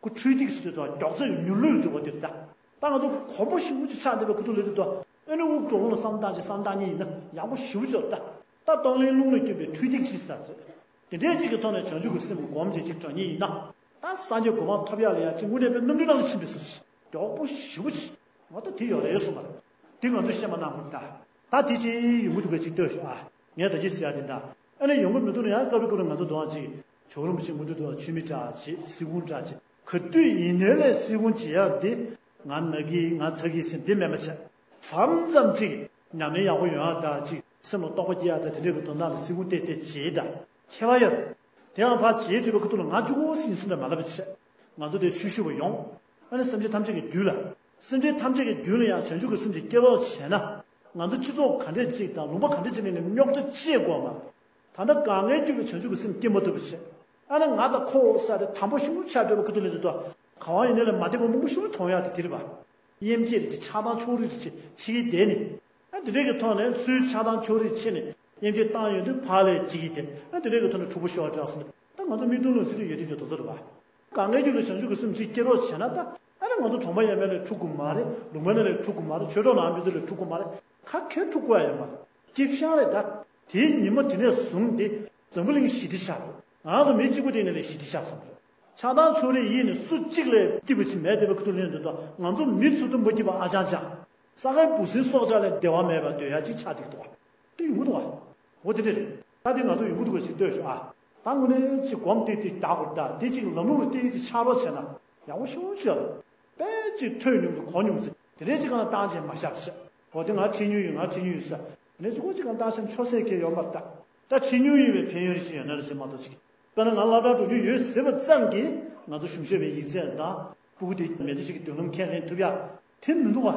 ཁོ་འཕྲུལ་ཐིག་ཟེར་དུས་དང་མགྱོགས་ཚད་མྱུར་ལུས་འདུག་པ་དེར་ལྟ། ད་ང་ཚོ་གོམ་པ་ཞིག་མུ་ཅིག་ཆགས་བསྡད་པའི་ཁུ་ཐུག་ལས་དུས་དང་ཨ་ནི་དབུགས་གྲོག་ལུང་ལ་བསམ་བཏང་ཅིག་བསམ་བཏང་ཉིད་ཡིན་ན་ཡག་པོ་ཞེ་པོ་ཅིག་ད། ད་གཏོང་ལེན་རླུང་ལ་བསྐྱོན་པའི་འཕྲུལ་ཐིག་ཅིག་ཟེར་ཚོད། དེ་འདྲའི་ཅིག་གི་ཐོག་ནས་བྱང་ཆུབ་ཀྱི་སེམས་སྒོམ་བྱེད་ཅིག་དྲང་ཉིད་ཡིན་ན། ད་སངས་རྒྱས་གོ་འཕང་ཐོབ་ཡག་ལ་ཡ་ཅིག་དངོས་གནས་པའི་རྣམ་འགྲེལ་ནང་ལ་ཕྱིན་པའི་ཟུར་ཅིག་མགྱོགས་པོ་ཞེ་པོ་ཅིག་འོ་ད་དེ་ཡོད་རེད་གསུངས་པ་རེད། དེ་ང་ཚོས་བཤད་མ་གནང་དགོས་ད། ད་དེ་ཅིག་ཡོང་གི་འདུག་གས་ཅིག་ལྟོས་ཤོག་ཨ། ངས་ད་ཅི་ཟེར་ཡ་དེ་འདྲ། ཨ་ནི་ཡོང་གི་མི་འདུག་ན་ཡང་སྐབས་རེ་སྐབས་རེ་ང་ཚོ་འདུག་ཨ་ཅིག་ཇོ་རིན་པོ་ཆེ་མུ་མཐུད་དུ་ཆུ་མིག་འདྲ་ཅིག་སེ་གུང་འདྲ་ཅིག་ག་དུས་ཡིན་ནའི་ལས་སེ་གུང་བྱེད་ཡག་འདི་ང་ན་གི་ང་ཚ་གི་ཟེར་འདི་མེད་པ་བྱས། མཚམས་མཚམས་ཅིག་ཉམས་ལེན་ཡག་པོ་ཡོང་ཡག་དང་ཅིག་སེམས་ལ་རྟོགས་པ་སྐྱེ་ཡག་དང་དེ་འདྲའི་གི་དོན་དག་ལ་སེ་གུང་བལྟས་བལྟས་བྱེད་དང་ཁྱད་པར་ཡོད། དེ་ཡང་ཕར་བྱེད་འདྲི་བའི་ཁ་ཐུག་ལ་ང་ཅུ་གོ་སིན་སུ་འདྲ་མ་ལབ་པ་བྱས། ང་ཚོ་དེ་ཆོས་ཞུ་བ་ཡོང་། ཨ་ནི་སེམས་ཅན་ཐམས་ཅད་ཀྱི་རྒྱུད་ལ། སེམས་ཅན་ཐམས་ཅད་ཀྱི་རྒྱུད་ལ་ཡང་བྱང་ཆུབ་ཀྱི་སེམས་ཅིག་སྐྱེ་རོགས་བྱས་ན། ང་ཚོ་སྤྱི་ཚོགས་ག་འདྲས་ཅིག་དང་ལུང་པ་ག་འདྲས་ཅིག་ནས་ནི་རྙོག་དྲ་ཅི་ཡང་དགོས་མ་རེད། ད་ལྟ་གང་གའི་རྒྱུད་ལ་བྱང་ཆུབ་ཀྱི་སེམས་སྐྱེ་མ་ཐུབ་པ་བྱས། ཨ་ནི་ང་དང་ཁོ་ས་དེ་དམ་པོ་ཞིག་ཆགས་འགྲོ་བའི་ཁུ་ཐུག་ལས་ཚོད་དོ། ག་བ་ཡིན་ནའི་ལས་མ་བདེ་བ་མང་པོ་ཞིག་མཐོང་ཡག་དེ་དེ་རེད་པ། དབྱེ་འབྱེད་རེ་ཅིག་ཆགས་སྡང་ཕྱོགས་རིས་རེ་ཅིག་ཕྱི་ཡི་བསྡད་ནས། ཨ་དེ་འདྲའི་གི་ཐོག་ནས་ཚུར་ཆགས་སྡང་ཕྱོགས་རིས་ཕྱེ་ནས་དབྱེ་འབྱེད་བཏང་ཡོང་དུས་ཕར་ལས་གཅིག་གིས་དེ་ཨ་དེ་འདྲའི་གི་ཐོག་ནས་འཁྲུག་པོ་ཤོར་བ་འདྲ་སོང་ད་ང་ཚོ་མིག་མཐོང་ལུས་ཟིན་དུ་ཡོད་དུས་ཀྱི་དོ་ཚོ་རེད་པ། གང་གའི་རྒྱུད་ལ་བྱང་ཆུབ་ཀྱི་སེམས་གཅིག་སྐྱེ་རོགས་བྱས་ན་ད་ཨ་ནི་ང་ཚོ་གྲོང་པ་ཡན་མའི་ལས་འཁྲུག་དགོས་མ་རེད། ལུང་པ་ནས་ལས་འཁྲུག་དགོས་མ་རེད། ཆོས་གྲོགས་ནང་མི་ཚོ་ལས་འཁྲུག་དགོས་མ་རེད། ཁ་ཁེར་འཁྲུག་དགོས་ཡ་ཡོད་མ་རེད། སྐྱིད་ཤང་རེད་ད། དེའི་ཉི་མ་དེ་ནས་བཟུང་སྟེ་འཛམ་བུ་གླིང་ཞི་བདེ་ཆགས་འགྲོ། ང་ཚོ་མི་གཅིག་པུ་དེ་ནས་ལས་ཞི་བདེ་ཆགས་སོང་རེད། ཆགས་སྡང་ཕྱོགས་རིས་ཡིས་ནི་སུ་གཅིག་ལས་སྐྱིད་པ་ཅིག་མེད་བསྡད་པའི་ཁུ་ཐུག་ལེན་འདོད་དོ། ང་ཚོ་མི་ཚུགས་དུ་མ་སྐྱིད་པ་ཨ་ཅང་ཅང་། ས་གའི་འབུ་སྲིན་སྲོག་ཆགས་ལས་བདེ་བ་མེད་པ་འདོད་ཡ་ཅིག་ཆགས་འདུག་འདུག་བ། དེ་ཡོང་གི་འདུག་བ། འོ་དེ་འདྲ་རེད། ད་དེ་ང་ཚོ་ཡོང་གི་འདུག་བ་ཅིག་ལྟོས་ཤོག་ཨ། ད་དངོས་གནས་ཅིག་གོམ་སྟེ་དེ་བདག་གོ་ད་དེ་ཅིག་ལམ་ལུགས་རུ་བལྟས་ཅིག་ཆགས་རོགས་བྱས་ན་ཡག་པོ་ཞེ་པོ་ཅིག་ཡོད་རེད། དཔེ་ཅིག་ཐོས་མྱོང་ཚེ་གོ་མྱོང་ཚེ་དེ་འདྲའི་ཅིག་གང་བཏང་བྱས་མ་བཞག་བྱས། འོ་དེ་ང་ཁྲིད་མྱོང་ཡོད། ང་ཁྲིད་མྱོང་ཡོད་ས། དེ་འདྲའི་ཅིག་གོ་ཅིག་གང་བཏང་བྱས་ཆོག་སེ་གལ་ཡོད་མ་རེད་ད། ད་ཁྲིད་མྱོང་ཡོད་པའི་ཕན་ཡོན་རེ་ཅིག་ཡོད་ན་རེ་ཅིག་མ་གཏོགས་ཅིག་དཔེར་ན་ང་སློབ་གྲྭར་འགྲོ་རྒྱུ་ཡོད་ཟེར་བ་ཙམ་གྱིས་ང་ཚོ་གཞུང་ཞབས་པའི་ཡིག་ཚད་དང་ཕྲུ་གུ་དེ་མི་ཚེ་གཅིག་གི་མདུན་ལམ་ཁས་ལེན་ཐུབ་ཡ་དེ་མི་འདུག་བ།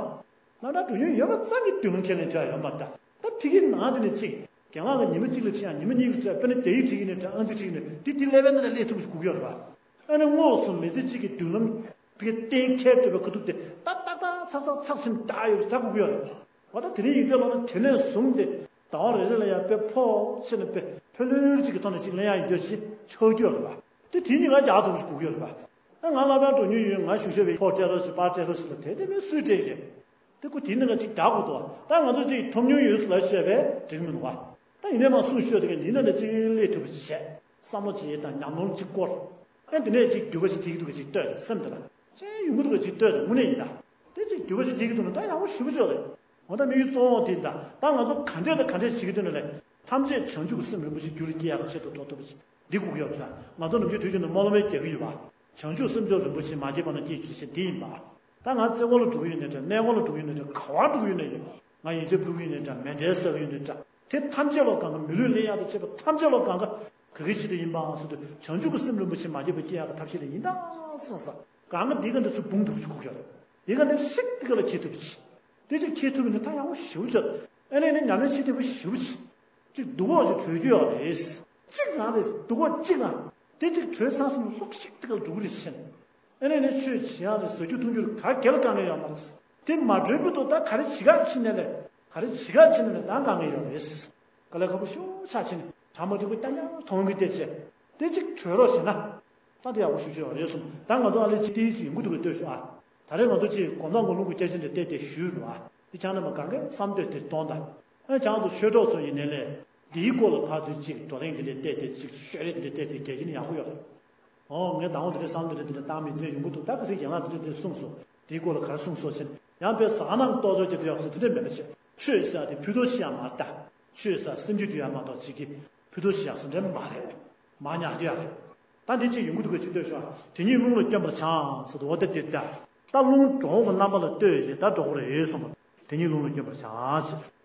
སློབ་གྲྭར་འགྲོ་རྒྱུ་ཡོད་པ་ཙམ་གྱིས་མདུན་ལམ་ཁས་ལེན་ཐུབ་ཡ་ཡོད་མ་རེད་ད། ད་ཕ་གིའི་ནང་དེ་ནས་གཅིག་རྒན་ལགས་ཀྱིས་ཉི་མ་གཅིག་ལ་ཁྲིད་ཡ་ཉི་མ་གཉིས་ཀྱི་ཁྲིད་ཡ་དཔེར་ན་རྒྱ་ཡིག་ཁྲིད་ཀྱི་ནས་ཁྲིད་ཨང་རྩིས་ཁྲིད་ཀྱི་ནས་དེ་དེ་ཀླད་པའི་ནང་ལ་སླེབས་ཐུབ་པ་ཞིག་དགོས་ཀྱི་ཡོད་རེད་བ། ཨ་ནི་དངོས་སུ་མི་ཚེ་གཅིག་གི་མདུན་ལམ་ ཕ་གི་གཏན་འཁེལ་སྤྲོད་པའི་ཁ་ཐུག་དེ་ཏག་ཏག་ཏག་ཚག་ཚག་ཚག་ཕྱིན་བདག་ཡོད་ད་གུག་ཡོད་རེད། འོ་ད་དེ་རིང་ཡིག་ཚད་ལོག་ན་དེ་ནས་བཟུང་སྟེ་ཟླ་བ་རེ་རེ་ལ་ཡང་དཔེ་ཕོག་ཕྱིན་ནས་དཔེ་ཕོ་ལྷོད་ཅིག་གི་ཐོག་ནས་ཅིག་ལེན་ཡག་ཡོད་ཅིག་ཆགས་རྒྱུ་ཡོད་རེད་པ། དེ་དེ་གཉིས་ཀ་རྒྱག་ཐུབ་ཅིག་གུག་ཡོད་རེད་པ། ཨ་ང་སློབ་གྲྭ་འགྲོ་མྱོང་ཡོད། ང་ཞུ་ཤེས་པའི་ཕོགས་སྤྲད་རོགས་ཞེས་པར་སྤྲད་རོགས་ཞེས་ལ་དེ་དེ་མིན་སུས་སྤྲད་ཀྱི་རེད། དེ་ཁོ་དེའི་ནང་ལ་ཅིག་རྒྱག་དགོས་འདུག་ད་ང་ཚོ་ཅིག་ཐོབ་མྱོང་ཡོད་ལ་བཤད་པས་འགྲིག་མི་འདུག་བ། ད་ཡིན་ནའི་མ་གསུངས་ཤོད་དེ་ག་ཡིན་ན་ལས་ཅིག་སླེབས་ཐུབ་པ་ཅིག་བྱས། བསམ་བློ་ཅིག་དང་ཉམས་མྱོང་ཅིག་བསྐོར། ཨ་འདི་ནས་ཅིག་འགྱུར་བ་ཅིག་ཐེབས་ཀྱི་འདུག་ག་ཅིག་ལྟོས་དང་སེམས་དེ་ལ་ཅིག་ཡོང་གི་འདུག་ག་ཅིག་ལྟོས་དང་དངོས་གནས་ཡིན་ད། དེ་ཅིག་འགྱུར་བ་ཅིག་ཐེབས་ཀྱི་འདུག་ན་ད་ཡག་པོ་ཞེ་པོ་ཅིག་རེད། འོ་ད་དམིགས་ཡུལ་གཙོ་བོ་དེ་ཡིན་ད། ད་ང་ཚོ་ག་འདྲས་དང་ག་འདྲས་བྱེད་ཀྱི་འདུག་ན་ལས་ཐམས་ཅད་བྱང་ཆུབ་ཀྱི་སེམས་རིན་པོ་ཆེ་རྒྱུད་ལ་སྐྱེ་ཡག་གི་ཆེད་དུ་འགྲོ་ཐུབ་པ་ཅིག་འདི་སྒུག་ཡོད་ལ། ང་ཚོ་ནམ་རྒྱུན་དུས་རྒྱུན་དུ་སྨོན་ལམ་རྒྱག་གི་ཡོད་པ། བྱང་ཆུབ་སེམས་མཆོག་རིན་པོ་ཆེ་མ་སྐྱེས་པ་ན་སྐྱེ་བྱེད་ཅིང་འདི་ཡིན་པ། ད་ང་རྩེ་བོ་ལ་འགྲོ་གི་ཡོད་ནའི་འདྲ། གནས་བོ་ལ་འགྲོ་གི་ཡོད་ནའི་འདྲ། ག་བར་འགྲོ་གི་ཡོད་ནའི་ཡོད། ང་ཡིན་ཆད་ཕུལ་གི་ཡོད་ནའི་འདྲ། མཎྜལ་བསག་གི་ཡོད་ནའི་འདྲ། དེ་ཐམས་ཅད་ལ་གང་ག་མི་ལུས་ལེན་ཡག་དང་བཅས་པ་ཐམས་ཅད་ལ་གང་ག་ག་གི་ཆེད་དུ་ཡིན་པའང་ཟེར་དུས་བྱང་ཆུབ་ཀྱི་སེམས་རིན་པོ་ཆེ་མ་སྐྱེས་པ་སྐྱེ་ཡག་གི་ཐབས་ཤེས་ལ་ཡིན་ད་བསམ་ས། གང་ག་འདི་ག་འདི་ཚུར་སྤུངས་ཐུབ་ཀྱི་སྒུག་ཡོད་རེད། འདི་ག་འདི་ཧྲིག་འདི་ག་ལ་འཁྱེར་ཐུབ་ཀྱི། དེ་ཅིག་འཁྱེར་ཐུབ་ཡོད་ན་ད་ཡག་པོ་ཞེ་པོ་ཅིག་ཨ་ནི་ནི་ཉམས་ལེན་བྱེད་ཐུབ་པ་ཞེ་པོ་ཅིག་ཅིག་སྡུག་གོ་ཅིག་གྲོལ་རྒྱུ་ཡོད་རེད། གཅིག་རང་རེད། སྡུག་གོ་གཅིག་རང་། དེ་ཅིག་གྲོལ་ཚར་སོང་ན་ལྷུག་ཤིག་དེ་ག་ལ་འགྲོ་གི་རེད་ཕྱིན། ཨ་ནི་ནི་ཆོས་བྱེད་ཡག་རེད། ཟ་རྒྱུ་འཐུང་རྒྱུ་རེད། ག་གེ་ལ་དཀའ་ངལ་ཡོད་མ་རེད། དེ་མ་གྲོལ་བར་དུ་ད་ག་རེ་བྱེད་ག་ཕྱིན་ནའི་ལས་ག་རེ་བྱེད་ག་ཕྱིན་ནའི་ལས་ད་དཀའ་ངལ་ཡོད་རེད། དཀའ་ལས་ཁག་པོ་ཞེ་པོ་ཆགས་ཕྱིན། གྲ་མ་འགྲིག་པ་རྐྱང་རྐྱང་མཐོང་གི་བལྟས་བྱས། དེ་ཅིག་གྲོལ་རོགས་བྱས་ན། ད་དེ་ཡག་པོ་ཞེ་པོ་ཅིག་ཡོད་རེད་གསུངས། ད་ང་ཚོ་ཨ་ལེ་ཅིག་དེའི་ཅིག་ཡོང་གི་འདུག་ག་ལྟོས་ཤོག་ཨ། ད་རེས་ང་ཚོ་ཅིག་སྒོམ་དང་སྒོམ་ལུགས་ཀྱི་སྐད་ཆ་འདི་བལྟས་ཏེ་ཞུས་རེད་བ། འདི་ཁྱེད་རྣམ་པ་གང་གས་བསམ་གཏོད་དེ་གཏོང་དང་། ཨ་ཁྱེད་ཚོ་ཆོས་གྲོགས་ཚོ་ཡིན་ནའི་ལས། འདིའི་སྐོར་ལ་ཕར་ཚུར་ཅིག་བགྲོ་གླེང་འདི་ལས་བལྟས་ཏེ་ཅིག་ཤོད་རེས་འདི་བལྟས་ཏེ་རྒྱག་གི་ན་ཡག་པོ་ཡོད་རེད། ཨོ་ངས་ད་འོང་འདི་འདྲའི་བསམ་འདི་འདྲ་འདི་འདྲ་བཏང་མི་འདི་འདྲ་ཡོང་གི་འདུག་ད་ག་ཚོད་ཡན་ལག་འདི་འདྲ་འདི་གསུངས་སོང་། འདིའི་སྐོར་ལ་ག་རེ་གསུངས་སོང་ཕྱིན། ཡང་དཔེ་ཟ་ཁང་ནང་གཏོར་ཚོགས་བྱེད་དུ་ཡག་སོང་དེ་འདྲ་མེད་པ་བྱས། ཆོས་ཟེར་ཡག་དེ་ཕུད་རྡོག་ཅིག་ཡང་མ་རེད་ད། ཆོས་ཟེར་སེམས་རྒྱུད་དུ་ཡང་མ་གཏོགས་ཅིག་གི་ཕུད་རྡོག་ཅིག་ཡག་སོང་འདྲ་མ་རེད། མ་ཉག་རྒྱུ་ཡག་རེད། ད་འདི་ཅིག་ཡོང་གི་འདུག་ག་ཅིག་ལྟོས་ཤོག་དེ་ཉིད་རླུང་ལ་བསྐྱོན་པར་བྱ་ཟེར་དུས་འོ་ད་དེ་ད། ད་རླུང་གྲོགས་ཀྱི་རྣམ་པ་ལ་ལྟོས་ཞེས་ད་གྲོགས་པོ་རེད་གསུངས་པ། དེ་ཉིད་རླུང་ལ་བསྐྱོན་པར་བྱ་ཞེས།